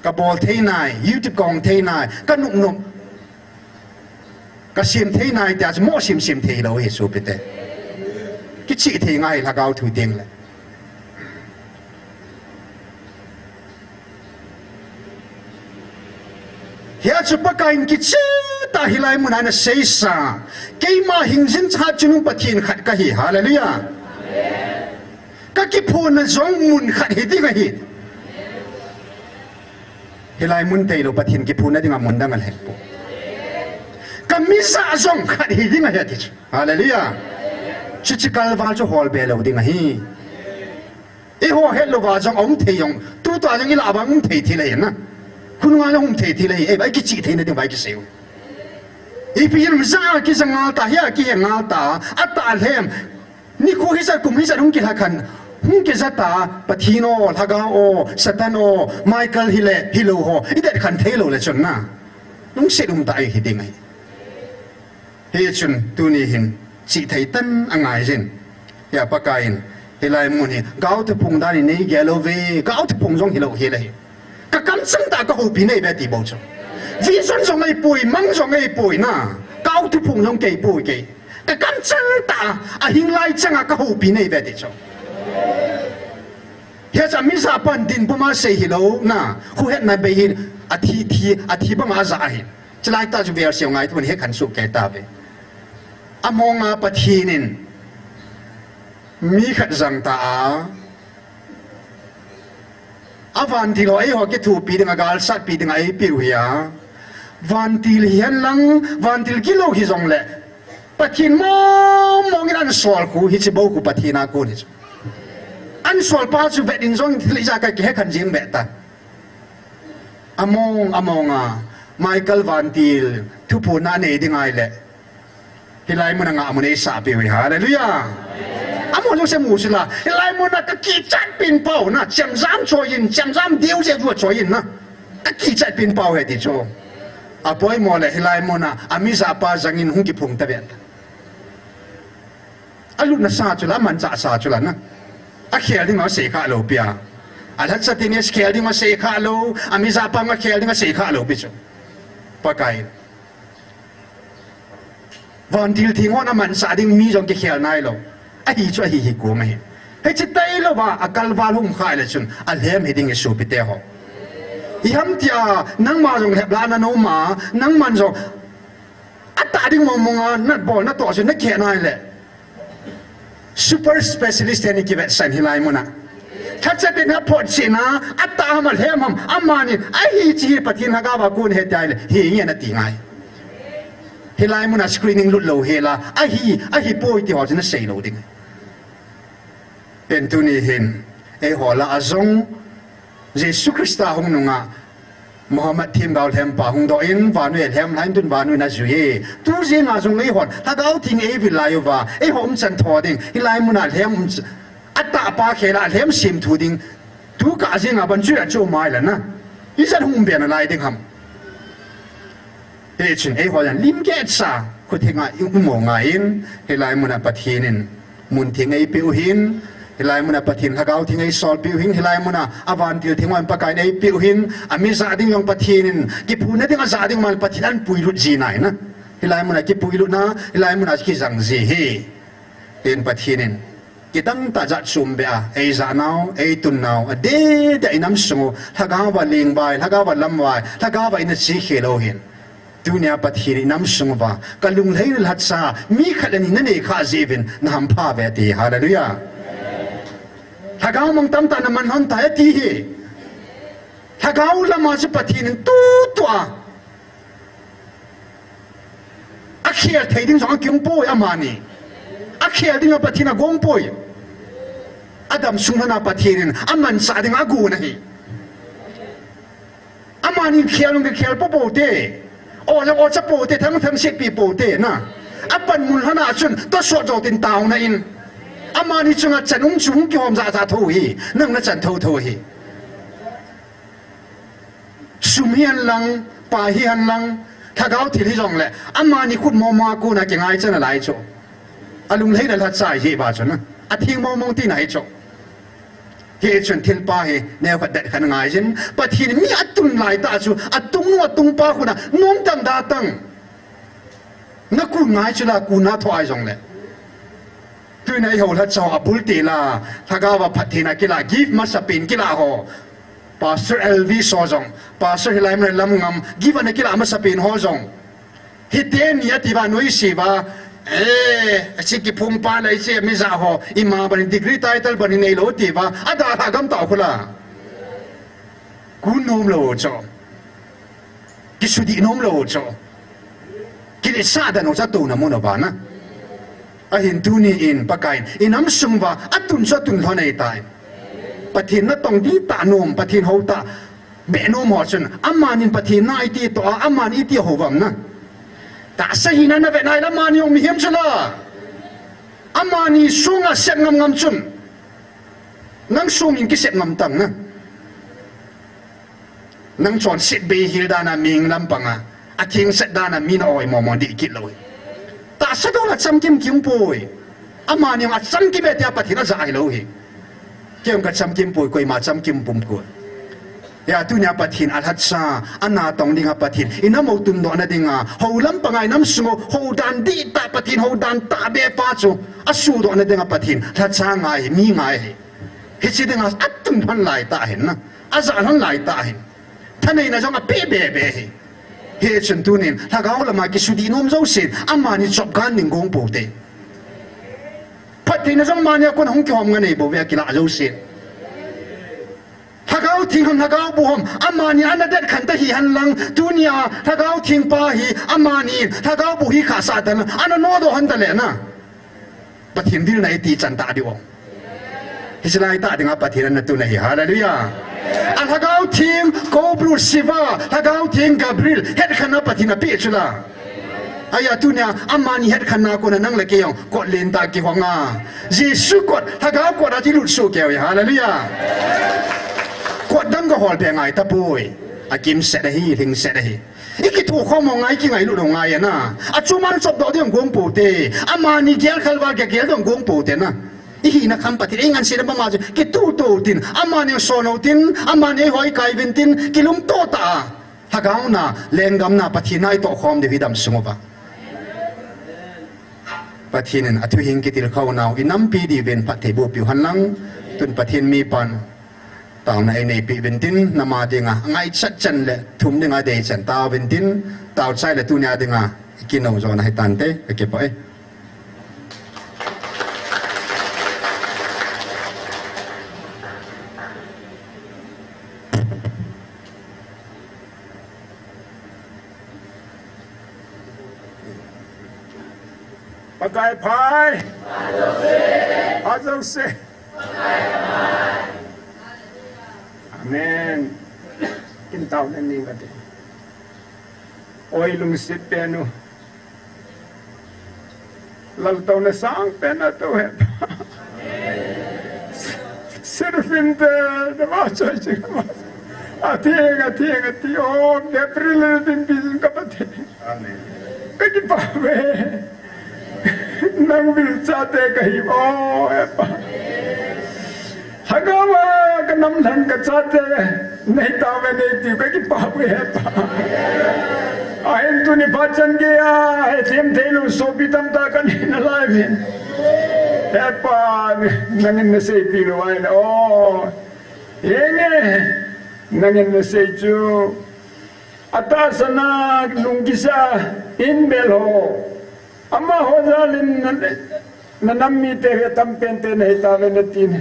Kabol thei nai, YouTube kahong thei nai, kanop nop. Kasem thei nai tia chu mo sem sem theilou hi sopite. Kichih thei ngai lhagao thu ding le. Hia chu Pakai in kicheh tah hilai muna ana seisa. Keima hingjing chungnung Pathen khat kahi. Hallelujah. Kakiphonna jong mun khat hi ding ahi. Hilai mun theilou Pathen kiphonna dinga mun dang alheng po. Kamija jong khat hi ding ahi ati chu. Hallelujah. Chuche kalval chu hol be lou ding ahi. Eiho hetlou va jong aum thei jong. Tuta jong ilah vang um thei thil ahi na. Khonunga jong um thei thil ahi, ei, akichih theina ding vai kisei u. Ipi jong ja kija ngal ta, hia kihe ngal ta, atah lhem. Nikho hijat kum hijat hung kilha khan, hung kija ta, Pathen o, Lhagao o, Satan o, Michael hile, hilou ho, idet khan theilou le chun na. Lungset um tah ahi ding ahi. Hichun tuni hin chihthei tan angai jin. Hia Pakai in, hilai mun hi, gao thuphung dan in neigel uve, gao thuphung jong hilou hel ahi. Ka kamchang tah a ka houpi neive ti bou chu. Vision jong ahipoi, mang jong ahipoi na. Gao thuphung jong kei poi kei. Ka kamchang tah a, ahing lai chang a ka houpi neive ti chu. Hiche a mi japan dinpum a sei hilou na. Huhetna bei hi, athi, thi, athi banga aja ahi. Chulai tah chu vel seo ngai tun hekhen soh kei tauve. Among a Pathen in mi khat jang ta a, avantil ho eiho kithopi dinga, galsatpi dinga eipeh u hi a. Vantil hihen lang, vantil gilou hijongle, Pathen mong mong in ansol khu, hiche bou khu Pathen a kon hi chu. Ansol pa chu vet in jong thil ijat ka kihekhen jing ve ta. Among, among a, Michael vantil, thuphonna nei ding ahile, hilai mun a ngahmun eisah peh u hi, hallelujah. Among jong se mu sila, hilai mun a ka kichat pen pau na, chemjam choi in, chemjam deu jeh jua choi in na. Ka kichat pen pau ahi ti chu. Apoimo le, hilai mun a, ami japa jang in hung kiphong ta ve. Alutna sa chu la, amanchah sa chu la na. Akhel ding asei kha lou pi a. Alhacha tin akhel ding asei kha lou, ami japa akhel ding asei kha lou pi chu. Pakai. Vantil theng hon amanchah ding mi jong kikhel nailou. Ahi chu ahi hi kum ahi. Hiche tailou va, akalval hung kha le chun, alhem hi ding ahi sopite ho. Iham tia, nangma jong lhep la na nom a, nangman jong atah ding mong mong a, nabol natoh chu nakeh nai le. Super specialist ten kivetsah in hilai mun a. Lhacha tin aphotchetna, atah ham alhem ham, amani, ahi chu hi Pathen Lhagao a kon ahi tia le, hi nge nati ngai. Hilai mun a screening lut lou hel a, ahi, ahipoi ti ho chu nasei lou ding. Pen tuni hin, eiho lah a jong, Jesu Christa hung nung a, Muhammad themgao lhempa hung doh in, vannoi a lhem lhai in tun vannoi in ajui e. Tu jeng a jong eihon, Lhagao Theng eivil lai uva, eiho umchan tho ding, hilai mun a lhem um, atahpa khel a lhem sem thu ding, tu kah jeng a ban chu achu mai la na. Ijat hung umbe nalai ding ham. Hichun eiho jong lim kehcha, khutheng a i um u ngai in, hilai mun a Pathen in mun theng eipeh u hin, hilai mun a Pathen Lhagao Theng eisolpeh u hin, hilai mun a avantil theng hon Pakai in eipeh u hin, ami ja ding jong Pathen in, kiphonna ding aja ding man Pathen in apuilut ji nai na. Hilai mun a kipuilutna, hilai mun a kijang ji hi. Hin Pathen in, kidang tah jat chom beh a, eija nau, eitun nau, adeh deh a inam sung u, Lhagao va lengvai, Lhagao va lamvai, Lhagao va ina chekhel u hin. Tunia Pathen in inam sung uva, kalunglhaina lhacha, mi khat le ni nanei kha jeh uvin, nahampha uve ati, hallelujah. Lhagao mang tamtah naman lhon tai ati hi. Lhagao lam a chu Pathen in tutua akhel thei ding jong akium poi amani. Akhel ding a Pathen agong poi. Adam sung lhon a Pathen in amanchah ding agon ahi. Amani khel jong kikhel popo te. O jong ocha pote, thang thang setpi pote na. Apanmun lhon a chun, tosot jou tin taona in. Amani chunga chan um chu hung kihom jahjah tho hi. Nang nachan thotho hi. Sum hihen lang, pai hihen lang, lhagao thil hijongle, amani khut mong mong a kona kingaichat nalai chu. Alunglhaina lhacha hi ba chu na. Atheng mong mong tina hi chu. Hichun thilpha hi neokhat det khat ngai jin. Pathen mi atun laitah chu, atung nu atungpa khut a, nom tang da tang. Nakun ngai chu la, kun nathoh ahi jongle. Tunia eiho lhacha ho abul tila, lhagao va phattheina kila, gift masapen kila ho. Pastor Elvis ho jong, Pastor hilai mun lam ngam, gift ana kila masapen ho jong. Hiteni ati uva, noise uva, eh, hiche kiphumpa le hiche mi ja ho, ima bang degree title bang neilou ti uva, adalha gam tao khu la. Kun nom lou chu. Kisudih nom lou chu. Kiletsah dan u chu atouna mun uva na. Ahin tuni in Pakai in, inam sung uva, atun chu atun lhon ahitai. Pathen natong dih tah nom, Pathen hou tah beh nom ho chun, amanin Pathen na iti toh a, amani iti hou vem na. Tahsa hina na ve nai le amani jong mihem chu la. Amani sunga sep ngam ngam chun, nang sungin kisep ngam tang na. Nang chonset bei hel dan a mi lampang a, atheng set dan a mi na oi momo dih kit lou hi. Tahsa dong a chamkim kim poi. Amani jong achamkim e tia Pathen aja hilou hi. Kei jong kachamkim poi, koima chamkim pum poi. Hia tunia Pathen alhacha, anatong dinga Pathen, inam u tundoh na dinga, hou lampang a inam sung u, hou dan dih tah Pathen, hou dan tah beh pa chu, asudoh na dinga Pathen, lhacha ngai hi, mi ngai hi. Hiche dinga atun lhon lai tah hin na, aja lhon lai tah hin. Thaneina jong apeh be be hi. Hichun tunin, lhagao lama kisudih nom jousen, amani chop gan ning gong pou te. Phattheina jong amani a kon hung kihom nganei bou ve akilah jousen. Lhagao Theng ham, Lhagao Boh ham, amani ana det khen ta hihen lang, tunia Lhagao Theng pa hi, amani Lhagao Boh hi khah sah ta na, ana nodoh hon ta le na. Pathen vilna iti chan ta diu. Hiche lai tah dinga Pathen ana tun ahi. Hallelujah. A Lhagao Theng Cobra Shiva, Lhagao Theng Gabriel, hetkhenna Pathen apeh chu la. Ahia tunia, amani hetkhenna kona nang le kei jong, kot len tah kihong a. Jesu kot, Lhagao kot a ilut soh kei u hi. Hallelujah. Kot dang kahol be ngai tapoi. Akimset ahi, lhingset ahi. Ikithokhom u ngai, ikingailut u ngai ana. Achuman chopdoh ding gong pou te. Amani gel khalval gel ding gong pou te na. Ihina kham Pathen, ingansena mama chu. Kituto tin, amani sono tin, amani hoi kai vin tin, kilungto tah a. Lhagao na, lenggam na, Pathen na itoh khom diu hi damsung uva. Pathen in athu hing kitilkhou nau, inampi diuvin phatthei boh piu hen lang, tun Pathen mipan, taona einei peh uvin tin, nama dinga, ngaichat chan le, thum dinga deichan tao uvin tin, tao chai le tunia dinga, ikinou jo na hitante, kakipah e. Pakai phai. Phat jouse. Amen. Kin tao na ni kati. Oi lungset pen u. Laltouna sangpen nato he. Seraphim te, nama choi ching ma. Atheng, atheng, atheng. Oh, Gabriel din bin ka Pathen. Amen. Kakipah ve. Nang vil chate kahi. Oh, he Pa. Lhagao a kanam lhen kachate, nei tauve nei tiu kakipah uve he Pa. Ahin tuni phat chan geiya, hethem theilou sopi tamtah kanei nalai uvin. He Pa, nangin naseipeh lou ahile, o, henge, nangin nasei chu. Atahsan a lungkisa in bel ho. Amaho jal in na, nanam mite hi atam pen te nahi tauve natin.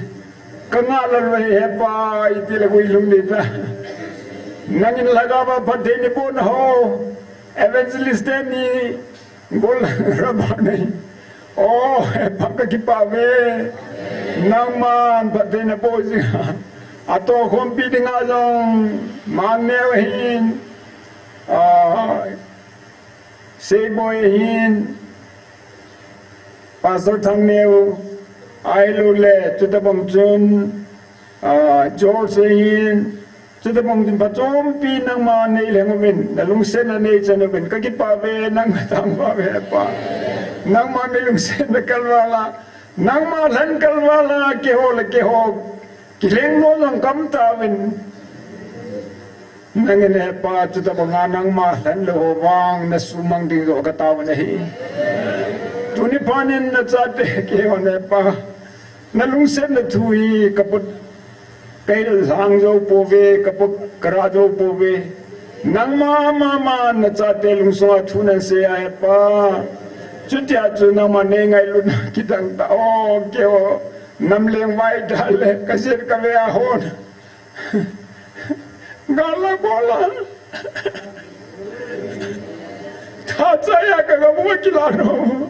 Ka ngah lou lou hi he Pa, iti le gui lung ni ta. Nangin lhagao a phatthei naboh na ho. Evangelist teni gol raba nei. O, he Pa kakipah uve. Nangman phatthei naboh jing a. Atohkhompi dinga jong Mangneo ahin. Ah, Seiboi ahin, Pastor Thangneo, ahilou le, chutabang chun, ah, George ahin, chutabang chun, phachompi nangma nei lheng uvin, nalungsetna neichan uvin, kakipah uve, nang kathangvah uve Pa. Nangma mi lungsetna kalval a, nangma lhan kalval a, keiho le keiho, kilheng nom jong kamtauvin. Nangin he Pa, chutabanga nangma lhan lou ho vang, nasumang ding joh kataona ahi. Tuni phat in nachate keiho he Pa. Nalungsetna thu hi kaput, kailhang jou pouve, kaput, karah jou pouve. Nangma mama nachate lungsunga thu nasei a he Pa. Chutia chu nangma neingailutna kidang ta. O, keiho, namleng vai ta le, kajet kave a hon. Gal la bol a. Tha chai a ka gam u kila nom.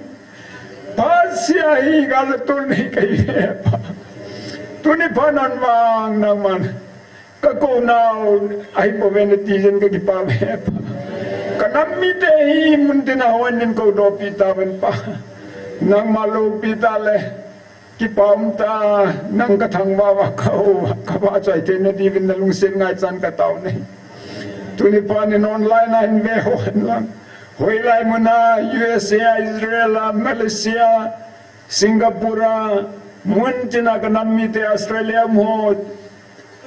Phat sia hi gal la tol nei kahi he Pa. Tuni phat nan vang nangman kakou nau ahi bou ve nati jeh in kakipah ve Pa. Kanam mite hi muntina houin koudohpi tauvin Pa. Nangma loupi tah le kipa um tah, nang kathangvah uva kahou, kavahchoi theina diuvin nalungset ngaichan katao nahi. Tuni phat in online a hin ve hou hen lang, hoilai muna, U S A, Israel a, Malaysia, Singapore a, muntina kanam mite Australia um ho,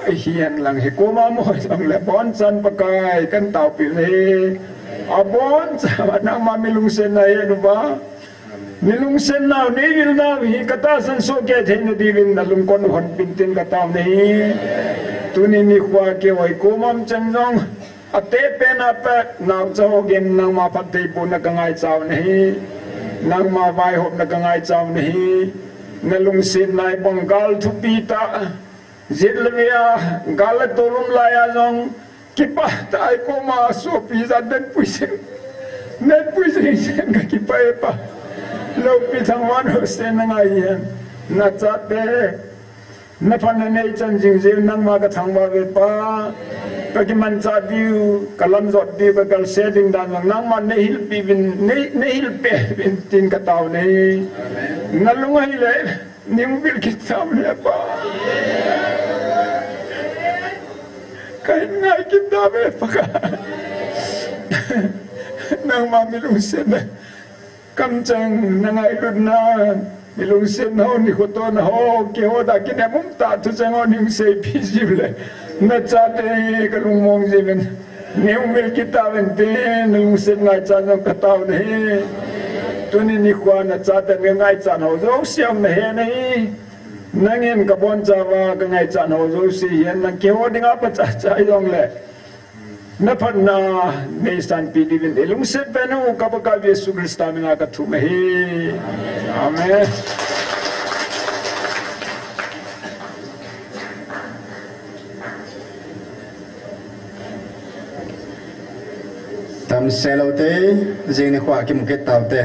ahi hen lang, hikoma um ho jong le abonchan Pakai kataopi uve. Abonchan nangma milungsetna henuva, nilungsetnau, neivilnau hi katahsan sohkei theina diuvin nalungkon u honpin tin katao nahi. Tuni nikhoa keiho hikoma um chan jong, atehpen a pat naochaho gin nangma phattheibohna kangaicha u nahi. Nangma vaihopna kangaicha u nahi. Nalungsetna ibang gal thupi tah, jet le vei a gal le tol um laiya jong, kipah tah a hikoma sopi jat natpui jing, natpui jing jeh in kakipah e Pa. Loupi thangvah in house nangai hen, nachate naphatna neichan jing jeh un nangma kathangvah uve Pa. Kakimanchah diu, kalamjot diu, kakalse ding dan jong nangman neihilpeh uvin, nei, neihilpeh uvin tin katao nahi. Nalung ahile neihung vil kit tauvin Pa. Kahin ngai kit tauve Pakai. Nangma milungsetna, kamcheng nangailutna, nilungsetna ho, nikho tona ho, keiho dia kinem umtah thucheng ho neihung seipeh jiu le, nachate kalungmong jiuvin, neihung vil kit tauvin tin nalungset ngaichan jong katao nahi. Tuni nikhoa nachate kangaichat ho jouse jong nahe nahi. Nangin kabonchauva kangaichat ho jouse hihen lang keiho dinga pachatcha jongle, naphatna neisanpeh diuvin ilungset pen u ka Pakaiyu Jesu Christa mina kathum ahi. Amen. Tamsel u te, jing nikhoa kimu kit taute.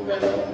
Well,